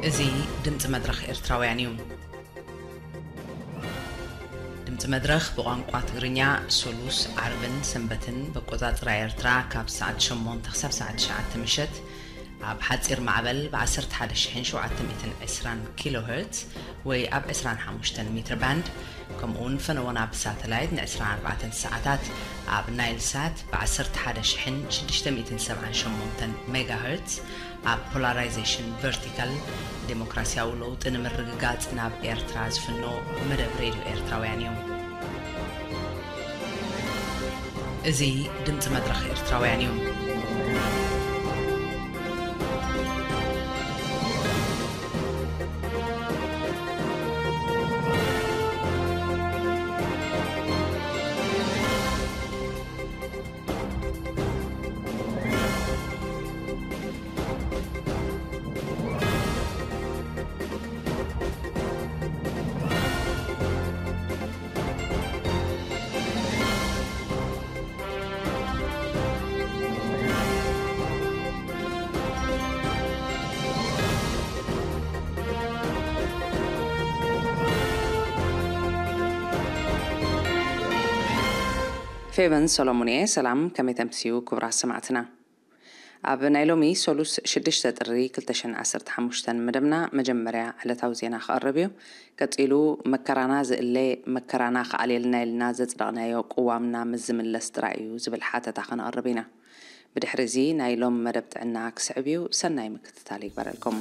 እዚ ድምፂ መድረኽ ኤርትራውያን እዩ። ድምፂ መድረኽ ብቋንቋ ትግርኛ ሶሉስ፣ ዓርብን ሰንበትን ብኣቆፃፅራ ኤርትራ ካብ ሰዓት ሸሞንተ ክሳብ ሰዓት ትሽዓተ ምሸት ኣብ ሓፂር ማዕበል ብ ዓሰርተ ሓደ ሺሕን ሸውዓተ ሚእትን ዕስራን ኪሎ ሄርትዝ ወይ ኣብ ዕስራን ሓሙሽተን ሜትር ባንድ፣ ከምኡ እውን ፈነወና ብሳተላይት ን ዕስራን ኣርባዕተን ሰዓታት ኣብ ናይል ሳት ብ ዓሰርተ ሓደ ሺሕን ሽዱሽተ ሚእትን ሰብዓን ሸሞንተን ሜጋ ሄርትዝ፣ ኣብ ፖላራይዜሽን ቨርቲካል ዴሞክራሲያዊ ለውጢ ንምርግጋጽ ናብ ኤርትራ ዝፍኖ መደብ ሬድዮ ኤርትራውያን እዩ። እዚ ድምጺ መድረኽ ኤርትራውያን እዩ። ፌቨን ሰሎሞን እየ። ሰላም፣ ከመይ ተምስዩ ክቡራት ሰማዕትና? ኣብ ናይ ሎሚ ሰሉስ ሽዱሽተ ጥሪ ክልተ ሽሕን ዓሰርተ ሓሙሽተን መደብና መጀመርያ ዕለታዊ ዜና ክቐርብ እዩ። ቀጺሉ መከራና ዝእለ መከራና ክኣልየልና ኢልና ዘጽደቕናዮ ቅዋምና ምስ ዝምለስ ጥራይ እዩ ዝብል ሓተታ ከነቕርብ ኢና። ብድሕሪ እዚ ናይ ሎም መደብ ጥዕና ክስዕብ እዩ። ሰናይ ምክትታል ይግበረልኩም።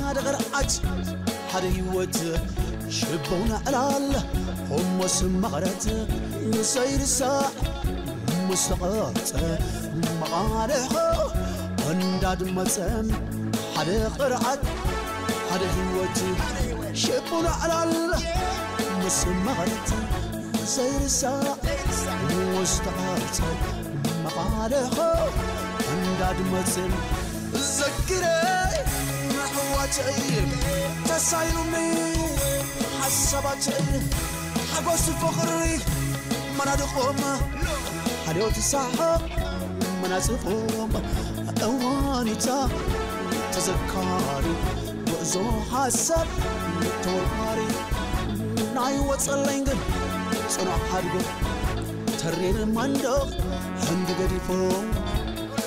ሓደ ቅርዓት፣ ሓደ ህይወት፣ ሽቦና ዕላል፣ ሑሞስ መቐረት፣ ንሰይርሳዕ፣ ምስ ተቐርጸ፣ መቓልሖ፣ እንዳድመጸ፣ ሓደ ቅርዓት፣ ሓደ ህይወት፣ ሽቦና ዕላል፣ ምስ መቐረት፣ ዘይርሳዕ፣ ምስ ተቐርጸ፣ መቓልሖ፣ እንዳድመጸ፣ ዘኪረይ ንሕዋተይ ተሳኢሉኒ ሓሳባተይ ሓጎስ ፍቕሪ መናድቖም ሓልዮት ሳሓቕ መናጽፎም እዋኒታ ተዘካሪ ጉዕዞ ሓሳብ ተወርዋሪ ናይ ወጸለኝ ግን ጽኑዕ ሓድጎ ተሪር መንደቕ ሕንዲ ገዲፎም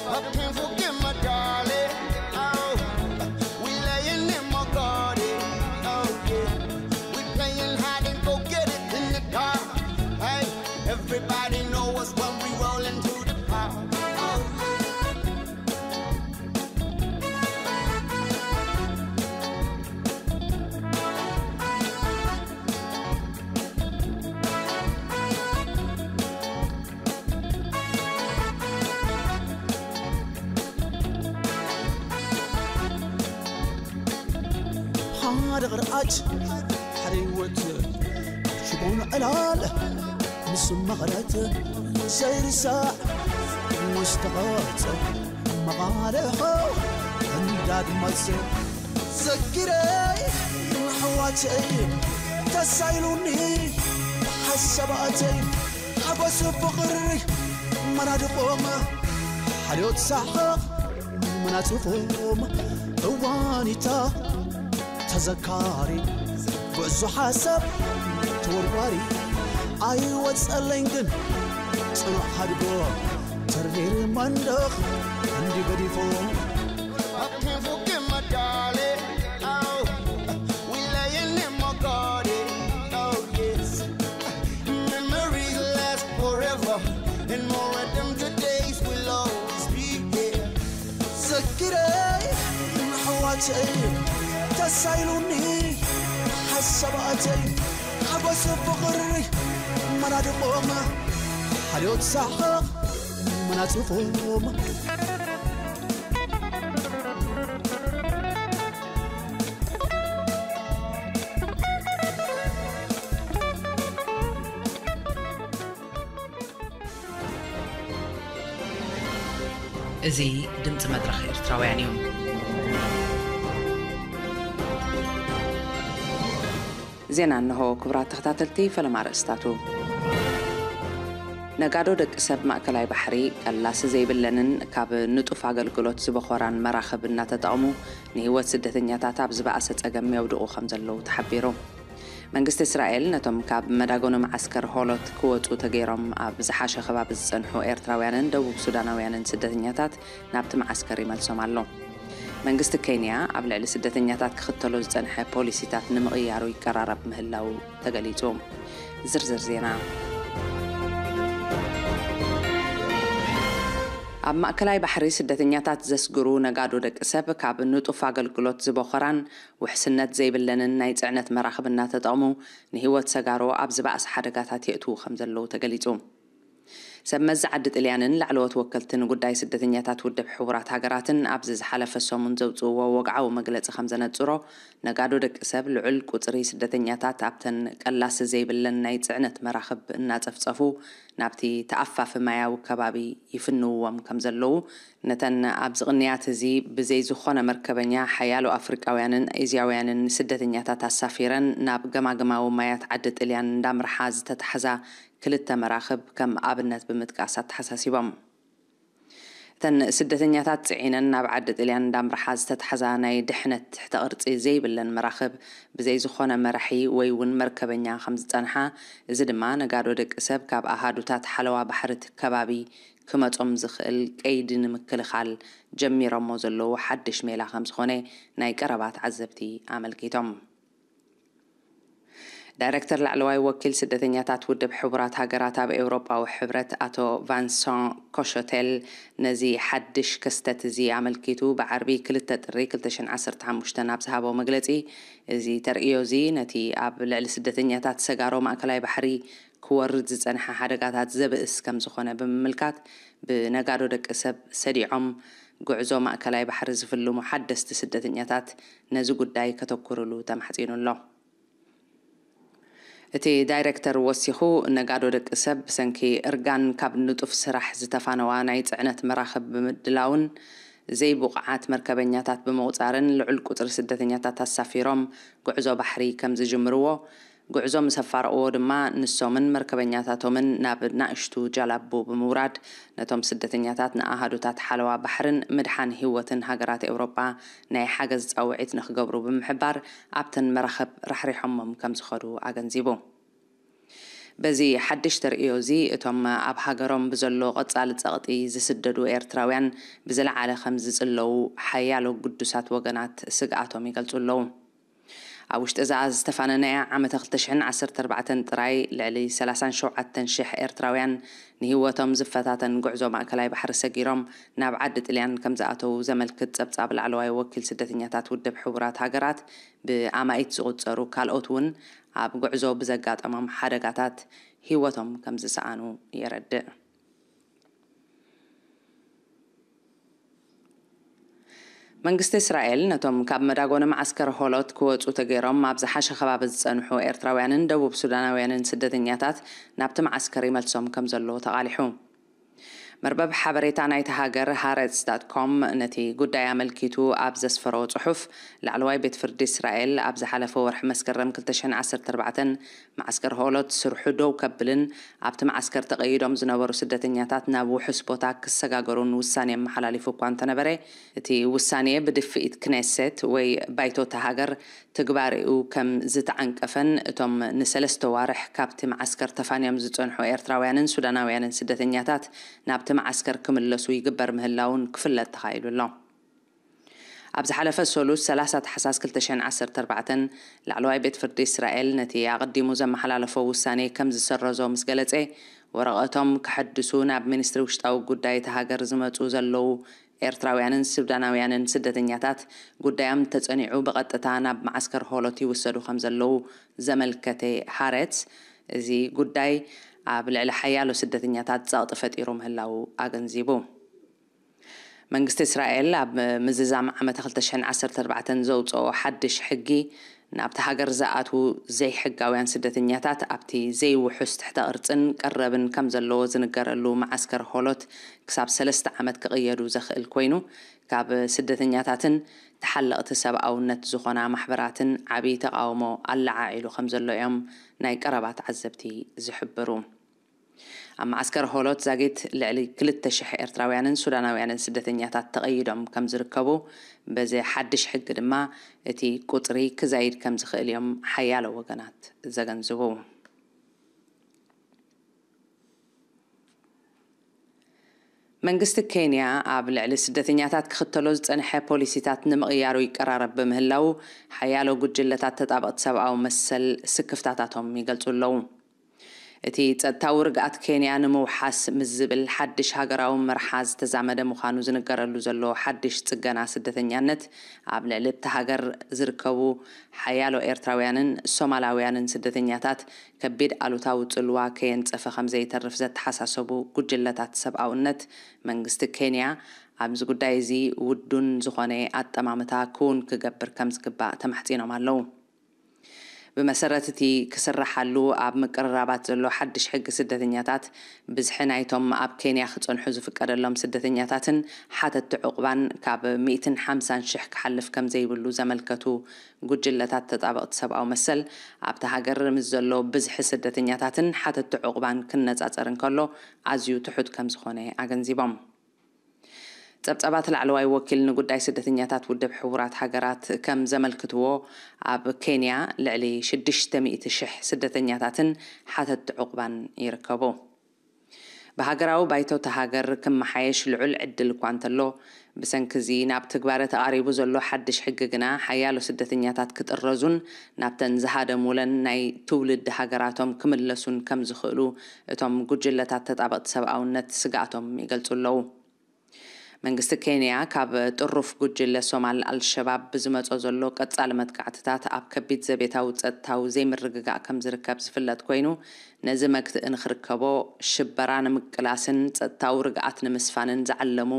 Up came for get my darling. Oh, we laying in my garden. Oh, yeah. We playing hide and go get it in the dark. Hey, everybody know us when we rolling through the park. Oh. ሓደ ቅርዓት ሓደ ህይወት ሽቦን ዕላል ምስ መቐረት ዘይርሳዕ ምስ ተቐርጸ መቓልሖ እንዳድመጽ ዘኪረይ ኣሕዋተይ ተሳኢሉኒ ሓሳባተይ ሓጎስ ፍቕሪ መናድቖም ሓልዮት ሳሓቕ መናጽፎም እዋኒታ ተዘካሪ ጉዕዞ ሓሳብ ተወርዋሪ ኣይወጸለኝ ግን ጽኑዕ ሓድጎ ተሪር መንደቕ እንዲ ገዲፎም Up came for get my darling. Oh, we laying in my garden. Oh, yes. Memories last forever. And more of them good days will always be here. ዘኪረይ ኣሕዋተይ ተሳኢሉኒ ሓሳባተይ ሓጎስ ፍቕሪ መናድቖም ሓልዮት ሳሓቕ መናጽፎም። እዚ ድምፂ መድረኽ ኤርትራውያን እዩ። ዜና እንሆ። ክቡራት ተኸታተልቲ፣ ፈለማ ኣርእስታቱ። ነጋዶ ደቂ ሰብ ማእከላይ ባሕሪ ቀላሲ ዘይብለንን ካብ ንጡፍ ኣገልግሎት ዝበኾራን መራኽብ እናተጠቕሙ ንህይወት ስደተኛታት ኣብ ዝበኣሰ ጸገም የውድቑ ከም ዘለዉ ተሓቢሩ። መንግስቲ እስራኤል ነቶም ካብ መዳጎኒ መዓስከር ሆሎት ክወጹ ተገይሮም ኣብ ዝሓሸ ከባቢ ዝጸንሑ ኤርትራውያንን ደቡብ ሱዳናውያንን ስደተኛታት ናብቲ መዓስከር ይመልሶም ኣሎ። መንግስቲ ኬንያ ኣብ ልዕሊ ስደተኛታት ክኽተሎ ዝጸንሐ ፖሊሲታት ንምቕያሩ ይቀራረብ ምህላው ተገሊጹ። ዝርዝር ዜና። ኣብ ማእከላይ ባሕሪ ስደተኛታት ዘስግሩ ነጋዶ ደቂ ሰብ ካብ ንጡፍ ኣገልግሎት ዝበኾራን ውሕስነት ዘይብለንን ናይ ጽዕነት መራኽብ እናተጠቕሙ ንህይወት ሰጋሮ ኣብ ዝበኣሰ ሓደጋታት የእትዉ ከም ዘለዉ ተገሊጹ። ሰብ መዚ ዓዲ ጥልያንን ላዕለዎት ወከልቲ ንጉዳይ ስደተኛታት ውድብ ሕቡራት ሃገራትን ኣብዚ ዝሓለፈ ሰሙን ዘውጽእዎ ወግዓዊ መግለጺ ከም ዘነጽሮ፣ ነጋዶ ደቂ ሰብ ልዑል ቁጽሪ ስደተኛታት ኣብተን ቀላሲ ዘይብለን ናይ ጽዕነት መራኽብ እናጸፍጸፉ ናብቲ ተኣፋፊ ማያዊ ከባቢ ይፍንውዎም ከም ዘለዉ፣ ነተን ኣብዚ ቅንያት እዚ ብዘይ ዝኾነ መርከበኛ ሓያሎ ኣፍሪቃውያንን ኤዝያውያንን ስደተኛታት ኣሳፊረን ናብ ገማግማዊ ማያት ዓዲ ጥልያን እንዳምርሓ ዝተታሕዛ ክልተ መራኽብ ከም ኣብነት ብምጥቃስ ኣተሓሳሲቦም። እተን ስደተኛታት ጽዒነን ናብ ዓዲ ጥልያን እንዳምርሓ ዝተታሕዛ ናይ ድሕነት ትሕተ ቅርጺ ዘይብለን መራኽብ ብዘይ ዝኾነ መራሒ ወይ እውን መርከበኛ ከም ዝጸንሓ፣ እዚ ድማ ነጋዶ ደቂ ሰብ ካብ ኣሃዱታት ሓለዋ ባሕሪ እቲ ከባቢ ክመጾም ዝኽእል ቀይዲ ንምክልኻል ጀሚሮሞ ዘለዉ ሓድሽ ሜላ ከም ዝኾነ ናይ ቀረባ ተዓዘብቲ ኣመልኪቶም። ዳይሬክተር ላዕለዋይ ወኪል ስደተኛታት ውድብ ሕቡራት ሃገራት ኣብ ኤውሮጳዊ ሕብረት ኣቶ ቫንሳን ኮሾቴል ነዚ ሓድሽ ክስተት እዚ ኣመልኪቱ ብዓርቢ ክልተ ጥሪ ክልተ ሽሕን ዓሰርተ ሓሙሽተን ኣብ ዝሃቦ መግለጺ፣ እዚ ተርእዮ እዚ ነቲ ኣብ ልዕሊ ስደተኛታት ሰጋሮ ማእከላይ ባሕሪ ክወርድ ዝጸንሐ ሓደጋታት ዘብእስ ከም ዝኾነ ብምምልካት፣ ብነጋዶ ደቂ ሰብ ሰዲዖም ጉዕዞ ማእከላይ ባሕሪ ዝፍልሙ ሓደስቲ ስደተኛታት ነዚ ጉዳይ ከተኩርሉ ተማሕጺኑ ኣሎ። እቲ ዳይሬክተር ወሲኹ፣ ነጋዶ ደቂ ሰብ ብሰንኪ እርጋን ካብ ንጡፍ ስራሕ ዝተፋነዋ ናይ ጽዕነት መራኽብ ብምድላውን ዘይብቑዓት መርከበኛታት ብምቑጻርን ልዑል ቁጽሪ ስደተኛታት ኣሳፊሮም ጉዕዞ ባሕሪ ከም ዝጅምርዎ፣ ጉዕዞ ምስ ኣፋረቕዎ ድማ ንሶምን መርከበኛታቶምን ናብ ናእሽቱ ጃላቡ ብምውራድ ነቶም ስደተኛታት ንኣሃዱታት ሓለዋ ባሕርን ምድሓን ህይወትን ሃገራት ኤውሮጳ ናይ ሓገዝ ጻውዒት ንኽገብሩ ብምሕባር ኣብተን መራኽብ ራሕሪሖሞም ከም ዝኸዱ ኣገንዚቡ። በዚ ሓድሽ ተርእዮ እዚ እቶም ኣብ ሃገሮም ብዘሎ ቀጻሊ ጸቕጢ ዝስደዱ ኤርትራውያን ብዝለዓለ ከም ዝጽለዉ ሓያሎ ግዱሳት ወገናት ስግኣቶም ይገልጹ ኣለዉ። ኣብ ውሽጢ እዛ ዝተፋነነያ ዓመተ ክልተ ሽሕን ዓሰርተ ኣርባዕተን ጥራይ ልዕሊ ሰላሳን ሸውዓተን ሽሕ ኤርትራውያን ንህይወቶም ዝፈታተን ጉዕዞ ማእከላይ ባሕሪ ሰጊሮም ናብ ዓዲ ጥልያን ከም ዝኣተዉ ዘመልክት ጸብጻብ ላዕለዋይ ወኪል ስደተኛታት ውድብ ሕቡራት ሃገራት፣ ብኣማኢት ዝቑጸሩ ካልኦት እውን ኣብ ጉዕዞ ብዘጋጠሞም ሓደጋታት ህይወቶም ከም ዝሰኣኑ የረድእ። መንግስቲ እስራኤል ነቶም ካብ መዳጎኒ መዓስከር ሆሎት ክወጹ ተገይሮም ኣብ ዝሓሸ ከባቢ ዝጸንሑ ኤርትራውያንን ደቡብ ሱዳናውያንን ስደተኛታት ናብቲ መዓስከር ይመልሶም ከም ዘሎ ተቓሊሑ። መርበብ ሓበሬታ ናይቲ ሃገር ሃረጽ ዳት ኮም ነቲ ጉዳይ ኣመልኪቱ ኣብ ዘስፈሮ ጽሑፍ፣ ላዕለዋይ ቤት ፍርዲ እስራኤል ኣብ ዝሓለፈ ወርሒ መስከረም ክልተ ሽሕን ዓሰርተ ኣርባዕተን መዓስከር ሆሎት ስርሑ ደው ከብልን ኣብቲ መዓስከር ተቐይዶም ዝነበሩ ስደተኛታት ናብ ውሑስ ቦታ ክሰጋገሩን ውሳኔ ኣመሓላሊፉ እኳ እንተነበረ፣ እቲ ውሳኔ ብድፍኢት ክኔሴት ወይ ባይቶ እታ ሃገር ትግባሬኡ ከም ዝተዓንቀፈን እቶም ንሰለስተ ዋርሕ ካብቲ መዓስከር ተፋንዮም ዝጸንሑ ኤርትራውያንን ሱዳናውያንን ስደተኛታት ናብቲ መዓስከር ክምለሱ ይግበር ምህላውን ክፍለጥ ተኻኢሉ ኣሎ። ኣብ ዝሓለፈ ሰሉስ ሰላሳ ታሕሳስ ክልተ ሽሕን ዓሰርተ ኣርባዕተን ላዕለዋይ ቤት ፍርዲ እስራኤል ነቲ ኣቐዲሙ ዘመሓላለፎ ውሳኔ ከም ዝሰረዞ ምስ ገለጸ፣ ወረቐቶም ከሐድሱ ናብ ሚኒስትሪ ውሽጣዊ ጉዳይ እታ ሃገር ዝመጹ ዘለዉ ኤርትራውያንን ሱዳናውያንን ስደተኛታት ጉዳዮም ተጸኒዑ ብቐጥታ ናብ መዓስከር ሆሎት ይውሰዱ ከም ዘለዉ ዘመልከተ ሃረትስ፣ እዚ ጉዳይ ኣብ ልዕሊ ሓያሎ ስደተኛታት ጸቕጢ ፈጢሩ ምህላዉ ኣገንዚቡ። መንግስቲ እስራኤል ኣብ ምዝዛም ዓመት ክልተ ሽሕን ዓሰርተ ኣርባዕተን ዘውጽኦ ሓድሽ ሕጊ፣ ናብቲ ሃገር ዝኣትዉ ዘይሕጋውያን ስደተኛታት ኣብቲ ዘይውሑስ ትሕተ ቅርጽን ቀረብን ከም ዘለዎ ዝንገረሉ መዓስከር ሆሎት ክሳብ ሰለስተ ዓመት ክቕየዱ ዘኽእል ኮይኑ፣ ካብ ስደተኛታትን ተሓለቕቲ ሰብኣውነት ዝኾና ማሕበራትን ዓብዪ ተቓውሞ ኣለዓዒሉ ከም ዘሎ እዮም ናይ ቀረባ ተዓዘብቲ ዝሕብሩ። ኣብ መዓስከር ሆሎት ዛጊት ልዕሊ ክልተ ሽሕ ኤርትራውያንን ሱዳናውያንን ስደተኛታት ተቐይዶም ከም ዝርከቡ፣ በዚ ሓድሽ ሕጊ ድማ እቲ ቁጽሪ ክዛይድ ከም ዝኽእል እዮም ሓያሎ ወገናት ዘገንዝቡ። መንግስቲ ኬንያ ኣብ ልዕሊ ስደተኛታት ክኽተሎ ዝጸንሐ ፖሊሲታት ንምቕያሩ ይቀራረብ ብምህላዉ፣ ሓያሎ ጉጅለታት ተጣበቕቲ ሰብኣዊ መሰል ስክፍታታቶም ይገልጹ ኣለዉ። እቲ ጸጥታዊ ርግኣት ኬንያ ንምውሓስ ምስ ዝብል ሓድሽ ሃገራዊ መርሓ ዝተዛመደ ምዃኑ ዝንገረሉ ዘሎ ሓድሽ ጽገና ስደተኛነት፣ ኣብ ልዕሊ እታ ሃገር ዝርከቡ ሓያሎ ኤርትራውያንን ሶማላውያንን ስደተኛታት ከቢድ ኣሉታዊ ጽልዋ ከየንጸፈ ከም ዘይተርፍ ዘተሓሳሰቡ ጉጅለታት ሰብኣውነት፣ መንግስቲ ኬንያ ኣብዚ ጉዳይ እዚ ውዱን ዝኾነ ኣጠማምታ ክውን ክገብር ከም ዝግባእ ተማሕጺኖም ኣለዉ። ብመሰረት እቲ ክስራሓሉ ኣብ ምቅርራባት ዘሎ ሓድሽ ሕጊ ስደተኛታት፣ ብዝሒ ናይቶም ኣብ ኬንያ ክጸንሑ ዝፍቀደሎም ስደተኛታትን ሓተትቲ ዕቑባን ካብ ሚእትን ሓምሳን ሽሕ ክሓልፍ ከም ዘይብሉ ዘመልከቱ ጉጅለታት ተጣበቕቲ ሰብኣዊ መሰል፣ ኣብቲ ሃገር ምስ ዘሎ ብዝሒ ስደተኛታትን ሓተትቲ ዕቑባን ክነጻጸር እንከሎ ኣዝዩ ትሑት ከም ዝኾነ ኣገንዚቦም። ጸብጻባት ላዕለዋይ ወኪል ንጉዳይ ስደተኛታት ውድብ ሕቡራት ሃገራት ከም ዘመልክትዎ፣ ኣብ ኬንያ ልዕሊ ሽዱሽተ ሚእቲ ሽሕ ስደተኛታትን ሓተትቲ ዕቑባን ይርከቡ። ብሃገራዊ ባይቶ እታ ሃገር ክመሓየሽ ልዑል ዕድል እኳ እንተሎ፣ ብሰንኪ እዚ ናብ ትግባረ ተቓሪቡ ዘሎ ሓድሽ ሕጊ ግና ሓያሎ ስደተኛታት ክጥረዙን ናብተን ዝሃደሙለን ናይ ትውልዲ ሃገራቶም ክምለሱን ከም ዝኽእሉ እቶም ጉጅለታት ተጣበቕቲ ሰብኣውነት ስግኣቶም ይገልጹ ኣለዉ። መንግስቲ ኬንያ ካብ ጥሩፍ ጉጅለ ሶማል ኣልሸባብ ብዝመጾ ዘሎ ቀጻሊ መጥቃዕትታት ኣብ ከቢድ ዘቤታዊ ጸጥታዊ ዘይምርግጋእ ከም ዝርከብ ዝፍለጥ ኮይኑ፣ ነዚ መግትኢ ንኽርከቦ ሽበራ ንምቅላስን ጸጥታዊ ርግኣት ንምስፋንን ዝዓለሙ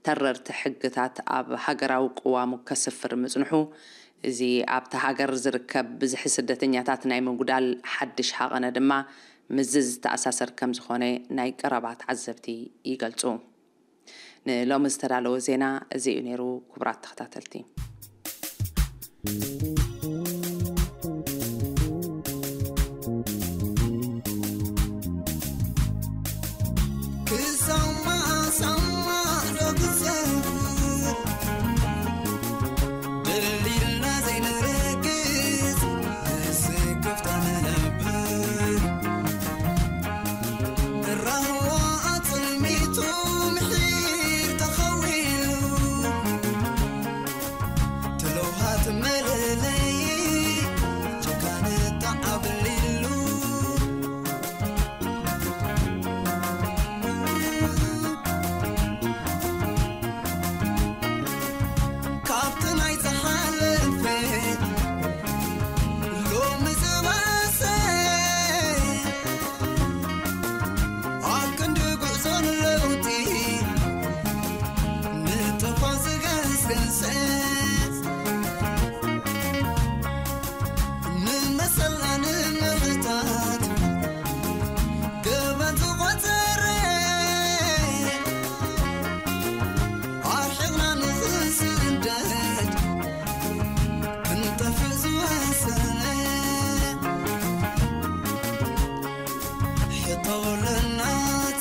ተረርቲ ሕግታት ኣብ ሃገራዊ ቅዋሙ ከስፍር ምጽንሑ፣ እዚ ኣብቲ ሃገር ዝርከብ ብዝሒ ስደተኛታት ናይ ምጉዳል ሓድሽ ሃቐነ ድማ ምስዚ ዝተኣሳሰር ከም ዝኾነ ናይ ቀረባ ተዓዘብቲ ይገልጹ። ንሎሚ ዝተዳለወ ዜና እዚ እዩ ነይሩ። ክቡራት ተኸታተልቲ፣ ክሳማ ሳማ ዶ ክሰብር ደሊልና ዘይንረግጽ ንስክፍታ ንነብር። ራህዋ ኣጽልሚቱ ምሒር ተኸዊሉ፣ ትለውሃት መለለይ ጭካነ ተዓብሊሉ። ካብቲ ናይ ዝሓለፈ ሎሚ ዝባሰ፣ ኣብ ክንዲ ጉዕዞ ንለውጢ ንጥፋ ዝገስገሰ፣ ንመሰልና ንምሕታት ገበን ዝቖጸረ፣ ኣርሒቕና ንኽስደድ ክንጠፍእ ዝወሰነ፣ ሕቶለና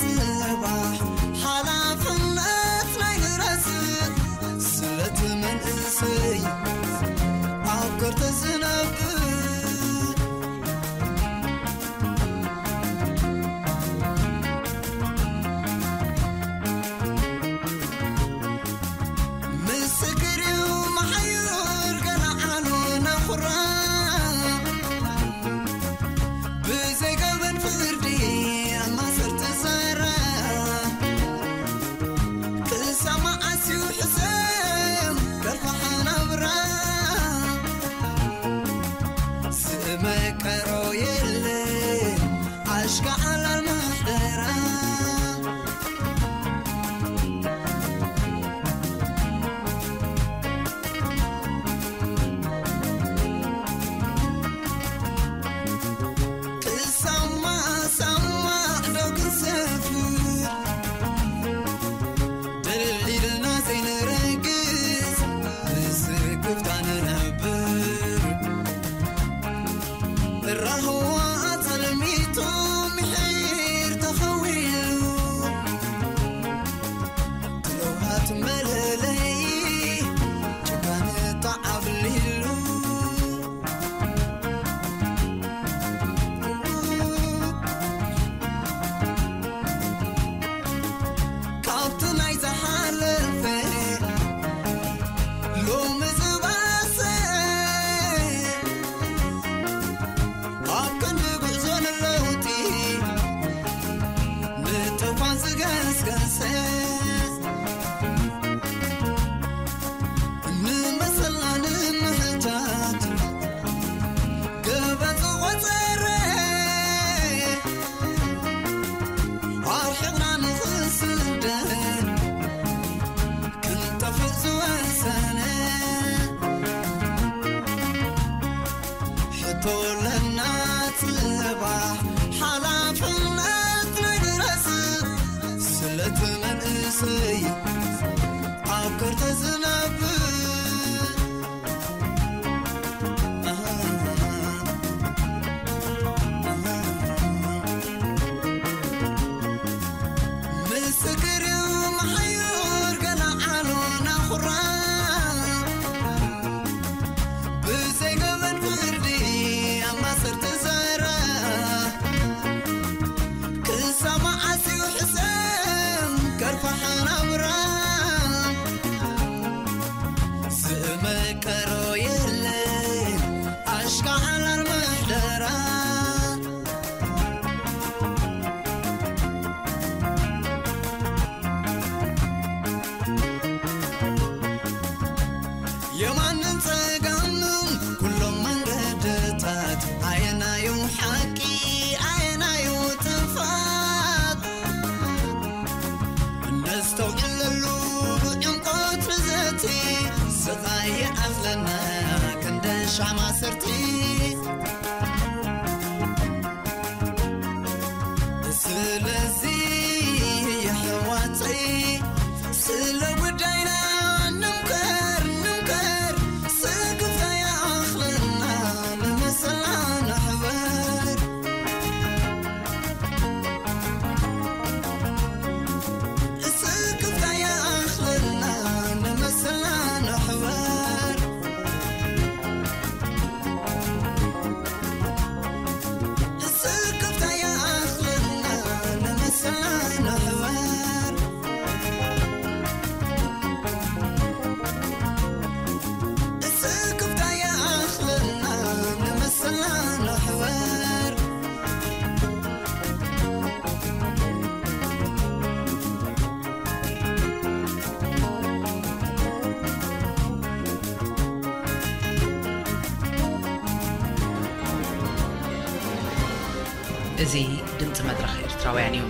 ጽባሕ ሓላፍነት ናይ ንረስእ፣ ስለቲ መንእሰይ ኣብ ከርተ ዝነብር። ምስክር እዩ መሓዩር ገና ዓሉ ነኹራ፣ ብዘይ ገበን ፍርዲ ኣብ ማእሰርቲ ሰራ። ክሳብ መዓስ እዩ ሕሰም ከርፋሕ ናብራ? ዝመቀሮ የለ ኣሽካዕላል ራህዋ ጸልሚቱ ምሒር ተኸዊሉ፣ ትለውሃት መለለይ ጭጋነ ተዓብሊሉ። ካብቲ ናይ ዝሓለፈ ሎሚ ዝባሰ፣ ኣብ ክንዲ ጉዕዞ ንለውጢ ንጥፋን ዝገስገሰ፣ ንመሰልና ንምሕታት ገበን ዝቖጸረ፣ ኣርሒቕና ንኽንስደድ ክንጠፍእ ዝወሰነ፣ ሕቶ ኣለና ጽባሕ ሓላፍነት ንድረስ፣ ስለቲ መንእሰይ ኣብ ከርተ ዝነብር። ምስክር እዩ መሓዩር ገና ዓሎና ኩራ፣ ብዘይ ገበን ፍርዲ ኣብ ማእሰርቲ ዘራ፣ ክሳብ መዓስ እዩ ሕሰም ከርፋሕ ናብራ? ዝመቀሮ የለን ኣሽካዕላል ምሕደራ። የማንን ጸጋምን ኩሎም መንገድታት፣ ኣየናዩ ሓቂ ኣየናዩ ጥፋት? እነስተውዕለሉ ዕምቆት ንዘቲ፣ ስቓይ ይኣኽለና ክንደሻ ማሰርቲ። ስለዚ የሕዋተይ፣ ስለ ጉዳይና ንምከር፣ ንምከር። ስክፍታ ይኣኽለና ንመሰልና ንሕበር። ስክፍታ ይኣኽለና ንመሰልና ንሕበር። ስክፍታ ይኣኽለና ንመሰልና ንሕበር። ስክፍታ ይኣኽለና ንመሰልና ንሕበር። እዚ ድምፂ መድረኽ ኤርትራውያን እዩ።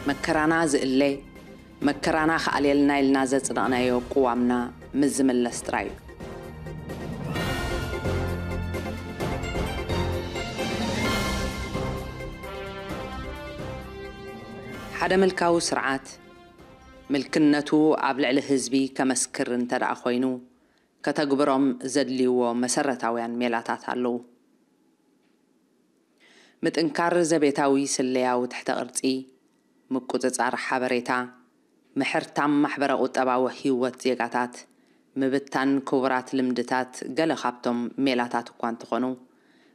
መከራና ዝእለ፣ መከራና ክኣልየልና ኢልና ዘጽደቕናዮ ቅዋምና ምስ ዝምለስ ጥራይ እዩ። ሓደ ምልካዊ ስርዓት፣ ምልክነቱ ኣብ ልዕሊ ህዝቢ ከመስክር እንተ ደኣ ኮይኑ፣ ከተግብሮም ዘድልይዎ መሰረታውያን ሜላታት ኣለዉ። ምጥንካር ዘቤታዊ ስለያዊ ትሕተ ቅርጺ፣ ምቁጽጻር ሓበሬታ፣ ምሕርታም ማሕበረ ቁጠባዊ ህይወት ዜጋታት፣ ምብታን ክቡራት ልምድታት ገለ ካብቶም ሜላታት እኳ እንተኾኑ፣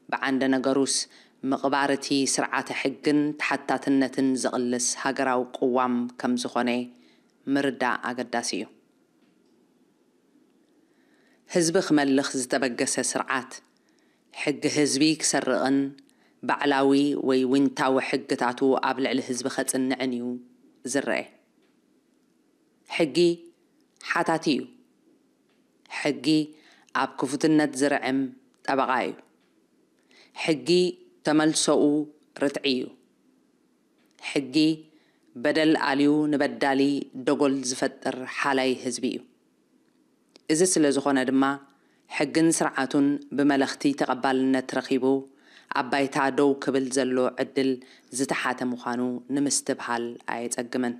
ብዓንደ ነገሩስ ምቕባር እቲ ስርዓተ ሕግን ተሓታትነትን ዝቕልስ ሃገራዊ ቅዋም ከም ዝኾነ ምርዳእ ኣገዳሲ እዩ። ህዝቢ ክመልኽ ዝተበገሰ ስርዓት፣ ሕጊ ህዝቢ ክሰርቕን ባዕላዊ ወይ ዊንታዊ ሕግታቱ ኣብ ልዕሊ ህዝቢ ከጽንዕን እዩ ዝረአ። ሕጊ ሓታቲ እዩ። ሕጊ ኣብ ክፉትነት ዝርዕም ጠበቓ እዩ። ሕጊ ተመልሶኡ ርትዒ እዩ። ሕጊ በደል ኣልዩ ንበዳሊ ደጎል ዝፈጥር ሓላይ ህዝቢ እዩ። እዚ ስለ ዝኾነ ድማ፣ ሕግን ስርዓቱን ብመለኽቲ ተቐባልነት ረኺቡ፣ ኣብ ባይታ ደው ክብል ዘሎ ዕድል ዝተሓተ ምዃኑ ንምስትብሃል ኣየጸግምን።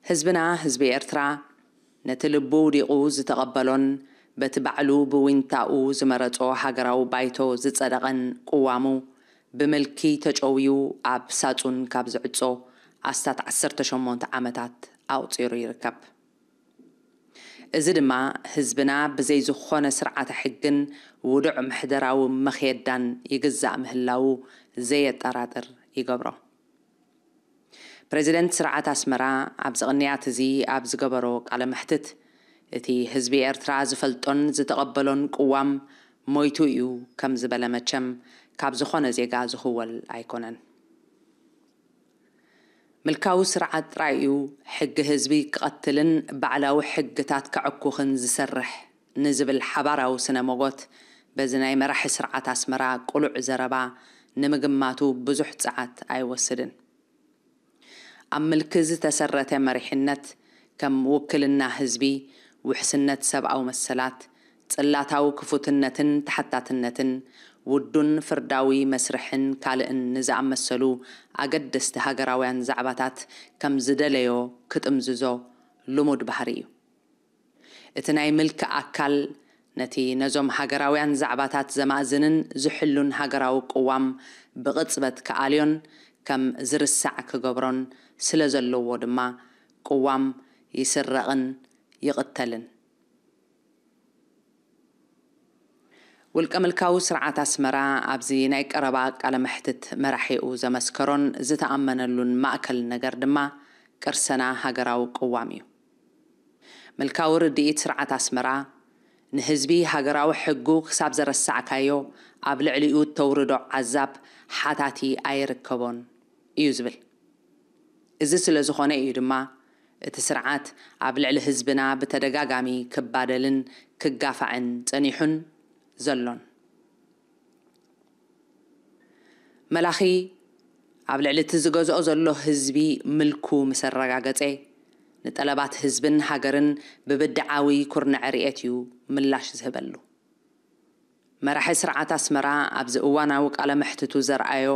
ህዝብና፣ ህዝቢ ኤርትራ፣ ነቲ ልቡ ውዲቑ ዝተቐበሎን በቲ ባዕሉ ብዊንታኡ ዝመረጾ ሃገራዊ ባይቶ ዝጸደቐን ቅዋሙ፣ ብምልኪ ተጨውዩ ኣብ ሳጹን ካብ ዝዕጾ ኣስታት ዓሰርተ ሸሞንተ ዓመታት ኣቑጺሩ ይርከብ። እዚ ድማ ህዝብና ብዘይ ዝኾነ ስርዓተ ሕግን ውዱዕ ምሕደራዊ መኽየዳን ይግዛእ ምህላዉ ዘየጠራጥር ይገብሮ። ፕሬዚደንት ስርዓት ኣስመራ ኣብዚ ቅንያት እዚ ኣብ ዝገበሮ ቃለ መሕትት፣ እቲ ህዝቢ ኤርትራ ዝፈልጦን ዝተቐበሎን ቅዋም ሞይቱ እዩ ከም ዝበለ መቸም ካብ ዝኾነ ዜጋ ዝኽወል ኣይኮነን። ምልካዊ ስርዓት ጥራይ እዩ ሕጊ ህዝቢ ክቐትልን ባዕላዊ ሕግታት ከዕኩኽን ዝሰርሕ ንዝብል ሓባራዊ ስነ ሞጎት በዚ ናይ መራሒ ስርዓት ኣስመራ ቅሉዕ ዘረባ ንምግማቱ ብዙሕ ጸዓት ኣይወስድን። ኣብ ምልኪ ዝተሰረተ መሪሕነት ከም ውክልና ህዝቢ፣ ውሕስነት ሰብኣዊ መሰላት፣ ጽላታዊ ክፉትነትን ተሓታትነትን፣ ውዱን ፍርዳዊ መስርሕን ካልእን ንዝኣመሰሉ ኣገደስቲ ሃገራውያን ዛዕባታት ከም ዝደለዮ ክጥምዝዞ ልሙድ ባህሪ እዩ። እቲ ናይ ምልኪ ኣካል ነቲ ነዞም ሃገራውያን ዛዕባታት ዘማእዝንን ዝሕሉን ሃገራዊ ቅዋም ብቕጽበት ክኣልዮን ከም ዝርሳዕ ክገብሮን ስለ ዘለዎ ድማ ቅዋም ይስረቕን ይቕተልን። ውልቀ ምልካዊ ስርዓት ኣስመራ ኣብዚ ናይ ቀረባ ቃለ መሕትት መራሒኡ ዘመስከሮን ዝተኣመነሉን ማእከል ነገር ድማ ቅርሰና ሃገራዊ ቅዋም እዩ። ምልካዊ ርድኢት ስርዓት ኣስመራ ንህዝቢ ሃገራዊ ሕጉ ክሳብ ዘረሳዕካዮ ኣብ ልዕሊኡ እተውርዶ ዓዛብ ሓታቲ ኣይርከቦን እዩ ዝብል። እዚ ስለ ዝኾነ እዩ ድማ እቲ ስርዓት ኣብ ልዕሊ ህዝብና ብተደጋጋሚ ክባደልን ክጋፋዕን ጸኒሑን ዘሎን። መላኺ ኣብ ልዕሊ እቲ ዝገዝኦ ዘሎ ህዝቢ ምልኩ ምስ ኣረጋገጸ፣ ንጠለባት ህዝብን ሃገርን ብብድዓዊ ኩርንዐ ርኤት እዩ ምላሽ ዝህበሉ። መራሒ ስርዓት ኣስመራ ኣብዚ እዋናዊ ቃለ መሕትቱ ዘርኣዮ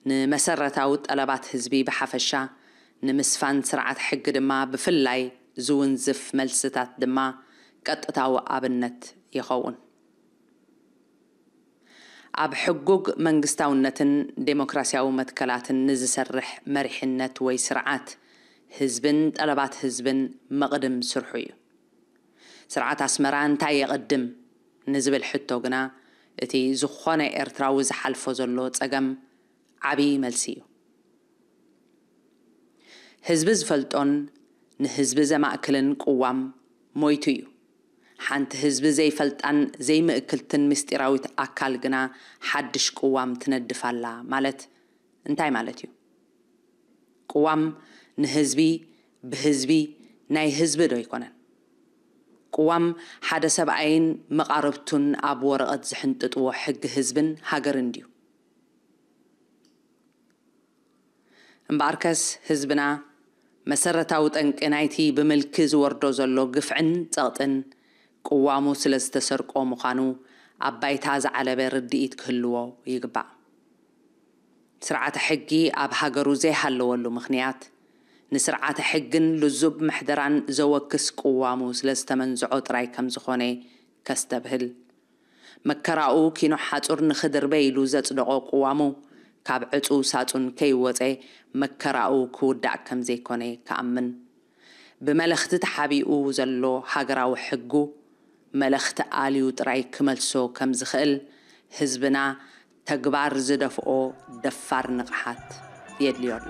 ንመሰረታዊ ጠለባት ህዝቢ ብሓፈሻ፣ ንምስፋን ስርዓት ሕጊ ድማ ብፍላይ ዝውንዝፍ መልስታት ድማ ቀጥታዊ ኣብነት ይኸውን። ኣብ ሕጉግ መንግስታውነትን ዴሞክራሲያዊ መትከላትን ንዝሰርሕ መሪሕነት ወይ ስርዓት፣ ህዝብን ጠለባት ህዝብን መቕድም ስርሑ እዩ። ስርዓት ኣስመራ እንታይ የቐድም ንዝብል ሕቶ ግና፣ እቲ ዝኾነ ኤርትራዊ ዝሓልፎ ዘሎ ጸገም ዓቢ መልሲ እዩ። ህዝቢ ዝፈልጦን ንህዝቢ ዘማእክልን ቅዋም ሞይቱ እዩ። ሓንቲ ህዝቢ ዘይፈልጣን ዘይምእክልትን ምስጢራዊት ኣካል ግና ሓድሽ ቅዋም ትነድፍ ኣላ ማለት እንታይ ማለት እዩ? ቅዋም ንህዝቢ፣ ብህዝቢ፣ ናይ ህዝቢ ዶ ኣይኮነን? ቅዋም ሓደ ሰብኣይን መቓርብቱን ኣብ ወረቐት ዝሕንጥጥዎ ሕጊ ህዝብን ሃገርን ድዩ? እምበኣርከስ ህዝብና መሰረታዊ ጠንቂ ናይቲ ብምልኪ ዝወርዶ ዘሎ ግፍዕን ጸቕጥን ቅዋሙ ስለ ዝተሰርቆ ምዃኑ ኣብ ባይታ ዝዓለበ ርድኢት ክህልዎ ይግባእ። ስርዓተ ሕጊ ኣብ ሃገሩ ዘይሃለወሉ ምኽንያት፣ ንስርዓተ ሕግን ልዙብ ምሕደራን ዘወክስ ቅዋሙ ስለ ዝተመንዝዖ ጥራይ ከም ዝኾነ ከስተብህል፣ መከራኡ ኪኖ ሓጹር ንኽድርበ ኢሉ ዘጽደቖ ቅዋሙ፣ ካብ ዕጹው ሳጹን ከይወጸ መከራኡ ክውዳእ ከም ዘይኮነ ክኣምን፣ ብመለኽቲ ተሓቢኡ ዘሎ ሃገራዊ ሕጉ፣ መለኽቲ ኣልዩ ጥራይ ክመልሶ ከም ዝኽእል ህዝብና ተግባር ዝደፍኦ ደፋር ንቕሓት የድልዮ ኣሎ።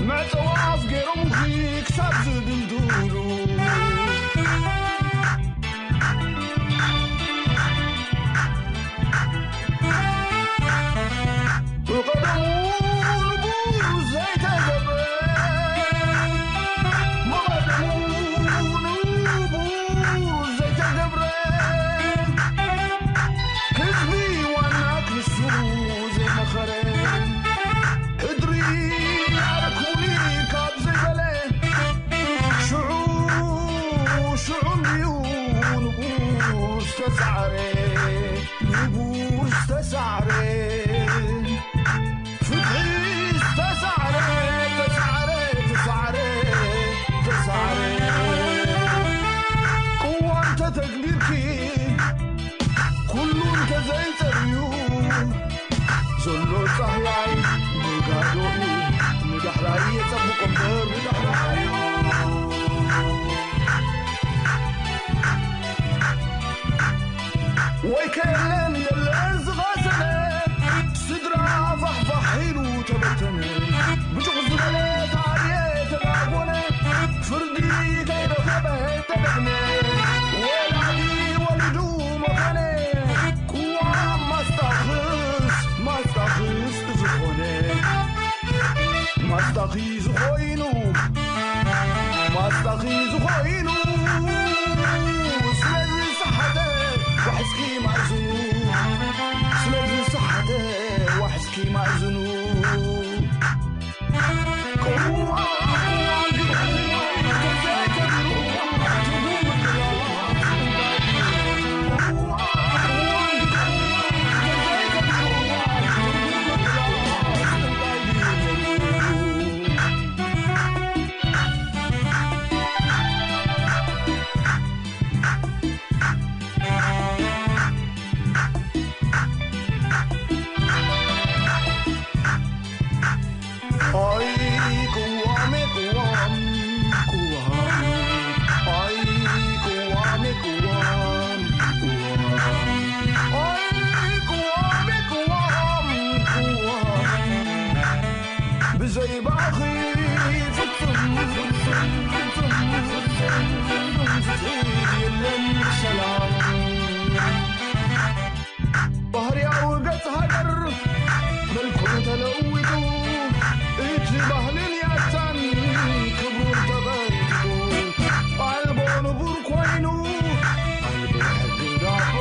መዕጸዊ ኣፍ ገይሮምኺ ክሳብ ዝድልድሉ። ብቐደሙ ንቡር ዘይተገብረ፣ ብቐደሙ ንቡር ዘይተገብረ፣ ህዝቢ ዋና ክሱ ዘይመኸረ፣ ሕድሪ ኣረክቡኒ ካብ ዘይበለ፣ ሽዑ፣ ሽዑ እንድዩ ንጉስ ተሳዕረ፣ ንጉስ ተሳዕረ። ፍትሒ ዝተሳዕረ፣ ተሳዕረ፣ ተሳዕረ፣ ተሳዕረ። ቅዋም ተተግቢርኪ፣ ኩሉ እንተዘይጸርዩ፣ ዘሎ ጻህያይ ነጋዶ እዩ። ንዳሕራይ የጸብቆ እምበር ንዳሕራይ እዩ። ወይ ከየለን የለን ዝቐሰነ፣ ስድራ ፋሕፋሕ ኢሉ ተበተነ። ብጭቕ ዝበለ ታርየ ተዳጎነ፣ ፍርዲ ከይረኸበ ተደግመ። ወላዲ ወሊዱ መኸነ፣ ቅዋም ማስጣኽስ፣ ማስጣኽስ ዝኾነ። ማስጣኺ ዝኾይኑ፣ ማስጣኺ ዝኾይኑ፣ ስለዚ ሰሓተ ዋሕስኪ ማእዝኑ፣ ስለዚ ሰሓተ ዋሕስኪ ማእዝኑ። ኣይ ቅዋም፣ ቅዋም፣ ቅዋም። ኣይ ቅዋም፣ ቅዋም፣ ቅዋም። ኣይ ቅዋም፣ ቅዋም፣ ቅዋም። ብዘይ ባኺ ፍጹም፣ ፍጹም፣ ፍጹም፣ ፍጹም፣ ፍጹም ፍትሒ የለን ሰላም። ባህርያዊ ገጽ ሃገር መልክዑ ተለዊጡ፣ እቲ ባህልን ያታን ክብሩን ተቐንጢጡ፣ ኣልቦ ንቡር ኮይኑ፣ ኣልቦ ሕጊ እንዳባ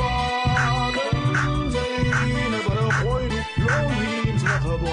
ከም ዘይነበረ ኮይኑ፣ ሎሚ ምስ ረኸብዋ።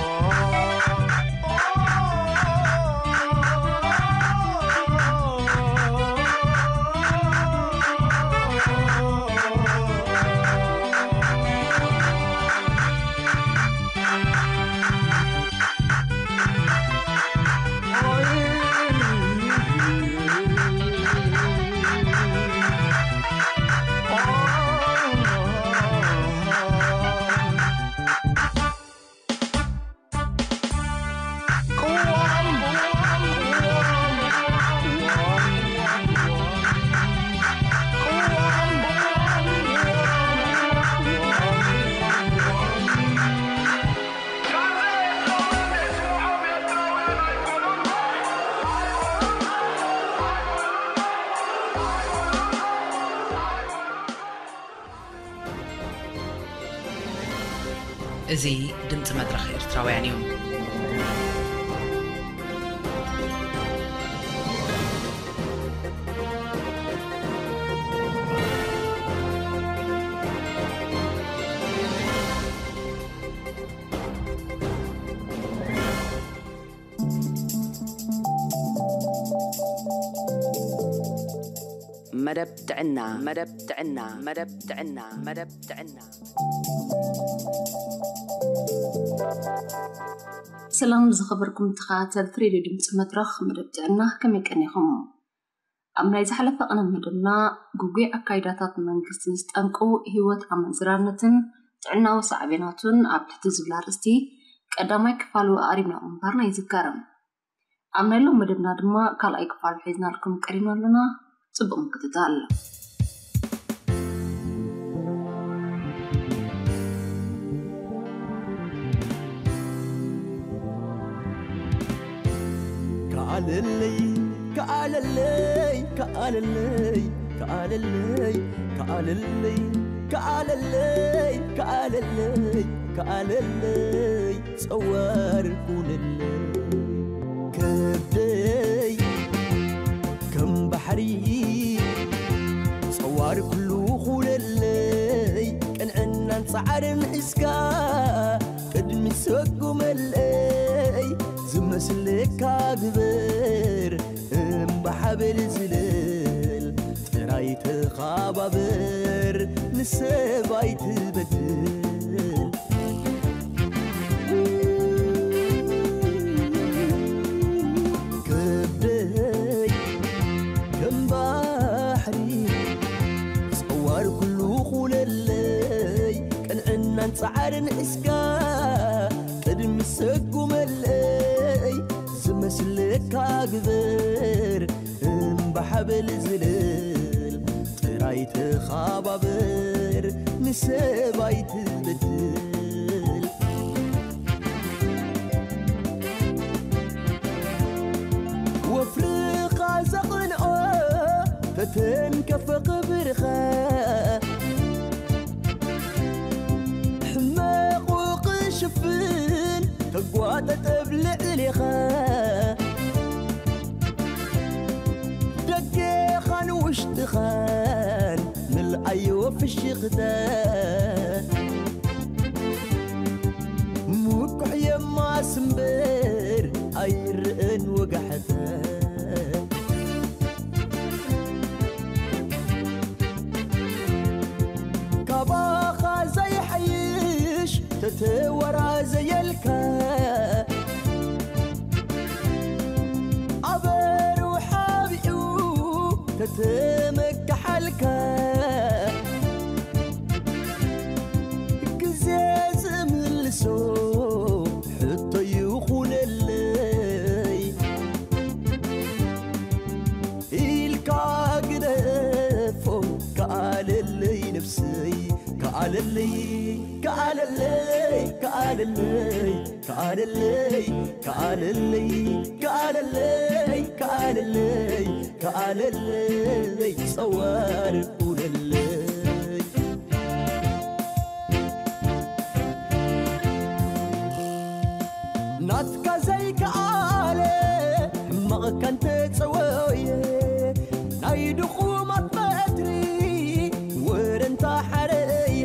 እዚ ድምፂ መድረኽ ኤርትራውያን እዩ። መደብ ጥዕና፣ መደብ ጥዕና፣ መደብ ጥዕና፣ መደብ ጥዕና። ሰላም ዝኸበርኩም ተኸታተልቲ ሬድዮ ድምፂ መድረኽ፣ መደብ ጥዕና ከመይ ቀኒኹም? ኣብ ናይ ዝሓለፈ ቅነ መደብና፣ ግጉይ ኣካይዳታት መንግስቲ ዝጠንቁ ህይወት ኣመንዝራነትን ጥዕናዊ ሳዕቤናቱን ኣብ ትሕቲ ዝብል ኣርእስቲ ቀዳማይ ክፋሉ ኣቕሪብና ምንባርና ይዝከር። ኣብ ናይ ሎም መደብና ድማ ካልኣይ ክፋሉ ሒዝናልኩም ቀሪብና ኣለና። ጽቡቕ ምክትታል። ከኣለለይ፣ ከኣለለይ፣ ከኣለለይ፣ ከኣለለይ፣ ከኣለለይ፣ ከኣለለይ፣ ከኣለለይ፣ ከኣለለይ፣ ጸዋር ኩነለይ። ከብደይ ከም ባሕሪ ጸዋር ኩሉ ኩነለይ። ቅንዕናን ጻዕርን ሒዝካ ቅድሚ ሰጉመለይ። ዝመስለካ ግበር እምባ ሓበል ዝለል። ጥራይ ተኻባበር ንሰብ ኣይትበድል። ከብደይ ከም ባሕሪ ጸዋር ኩሉ ኩነለይ። ቅንዕናን ጻዕርን ሒዝካ ቅድሚ ሰጉመለይ። ዝመስለካ ግበር እምባ ሓበል ዝለል። ጥራይ ተኻባበር ንሰብ ኣይትበድል። ወፍርኻ ዘቕንኦ ተተንከፈ ክብርኻ። ሕመቑ ክሽፍን ተጓጠጠ ኣብ ልዕሌኻ። ደገኻን ውሽጥኻን ምልኣዮ ፍሽኽታ። ምኩሕ የማስ እምበር ኣይርአን ወጋሕታ። ካባኻ ዘይሓይሽ ተተወራዘየልካ። ኣበሩ ሓቢኡ ተተመካሓልካ። ግዜ ዝምልሶ ሕቶ ይኹነለይ። ኢልካ ግደፎ ከኣለለይ ነፍሰይ። ከኣለለይ፣ ከኣለለይ፣ ከኣለለይ፣ ከኣለለይ፣ ከኣለለይ፣ ከኣለለይ፣ ከኣለለይ፣ ከኣለለይ፣ ጸዋር ኩነለይ። ናትካ ዘይከኣለ ሕማቕካ እንተጸወየ፣ ናይ ድኹማት በትሪ ወረ እንተሓረየ፣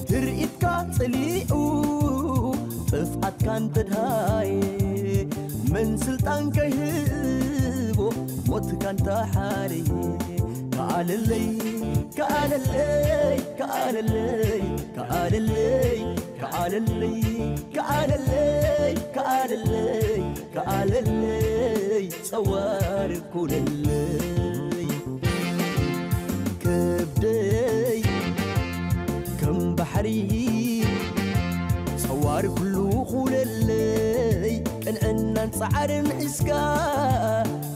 ትርኢትካ ጸሊኡ ጥፍኣትካ እንተድሃየ፣ መን ስልጣን ከይህቦ ሞትካ እንተሓረየ። ከኣለለይ፣ ከኣለለይ፣ ከኣለለይ፣ ከኣለለይ፣ ከኣለለይ፣ ከኣለለይ፣ ከኣለለይ፣ ከኣለለይ፣ ጸዋር ኩነለይ። ከብደይ ከም ባሕሪ ጸዋር ኩሉ ኩነለይ። ቅንዕናን ጻዕርን ሒዝካ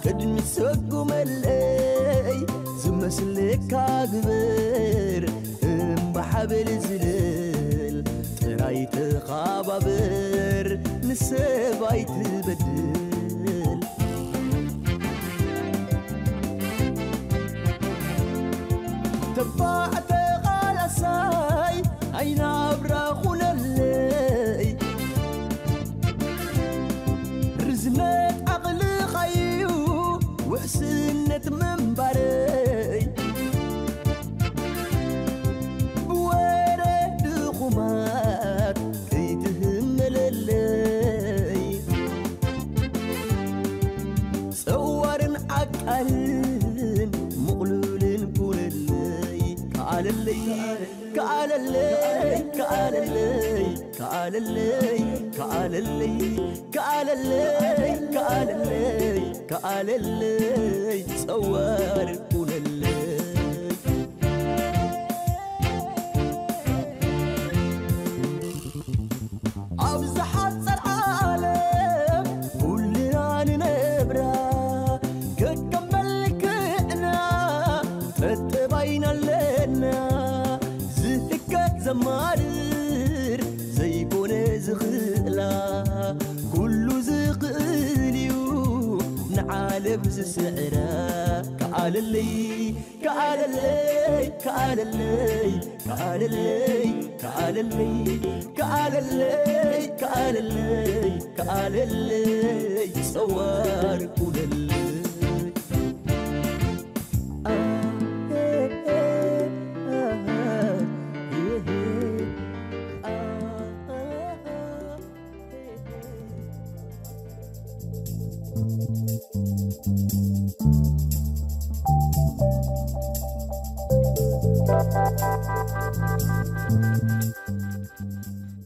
ቅድሚ ሰጉመለይ። ዝመስለካ ግበር እምባ ሓበል ዝለል። ጥራይ ተኻባበር ንሰብ ኣይትበድል። ተባዕ ተቓላሳይ ኣይናብራ ኩነለይ። ርዝነት ዓቕልኻዩ ውሕስነት ምንባረይ። ብወረ ድኹማት ከይትህመለለይ። ጸዋርን ዓቃልን ምቕሉልን ኩነለይ። ከኣለለይ፣ ከኣለለይ፣ ከኣለለይ፣ ከኣለለይ፣ ከኣለለይ፣ ከኣለለይ፣ ከኣለለይ፣ ከኣለለይ፣ ጸዋር ኩነለይ። ኣብዚ ሓጸር ዓለም ኩልና ንነብራ፣ ከከም መልክዕና ጠጠባይና ኣለና። ዝህከት ዘማርር ዘይኮነ ዝኽእላ፣ ኩሉ ዝኽእል እዩ ብዝስዕራ ከኣለለይ ከኣለለይ ከኣለለይ ከኣለለይ ከኣለለይ ከኣለለይ ከኣለለይ ከኣለለይ ጸዋር ኩለለይ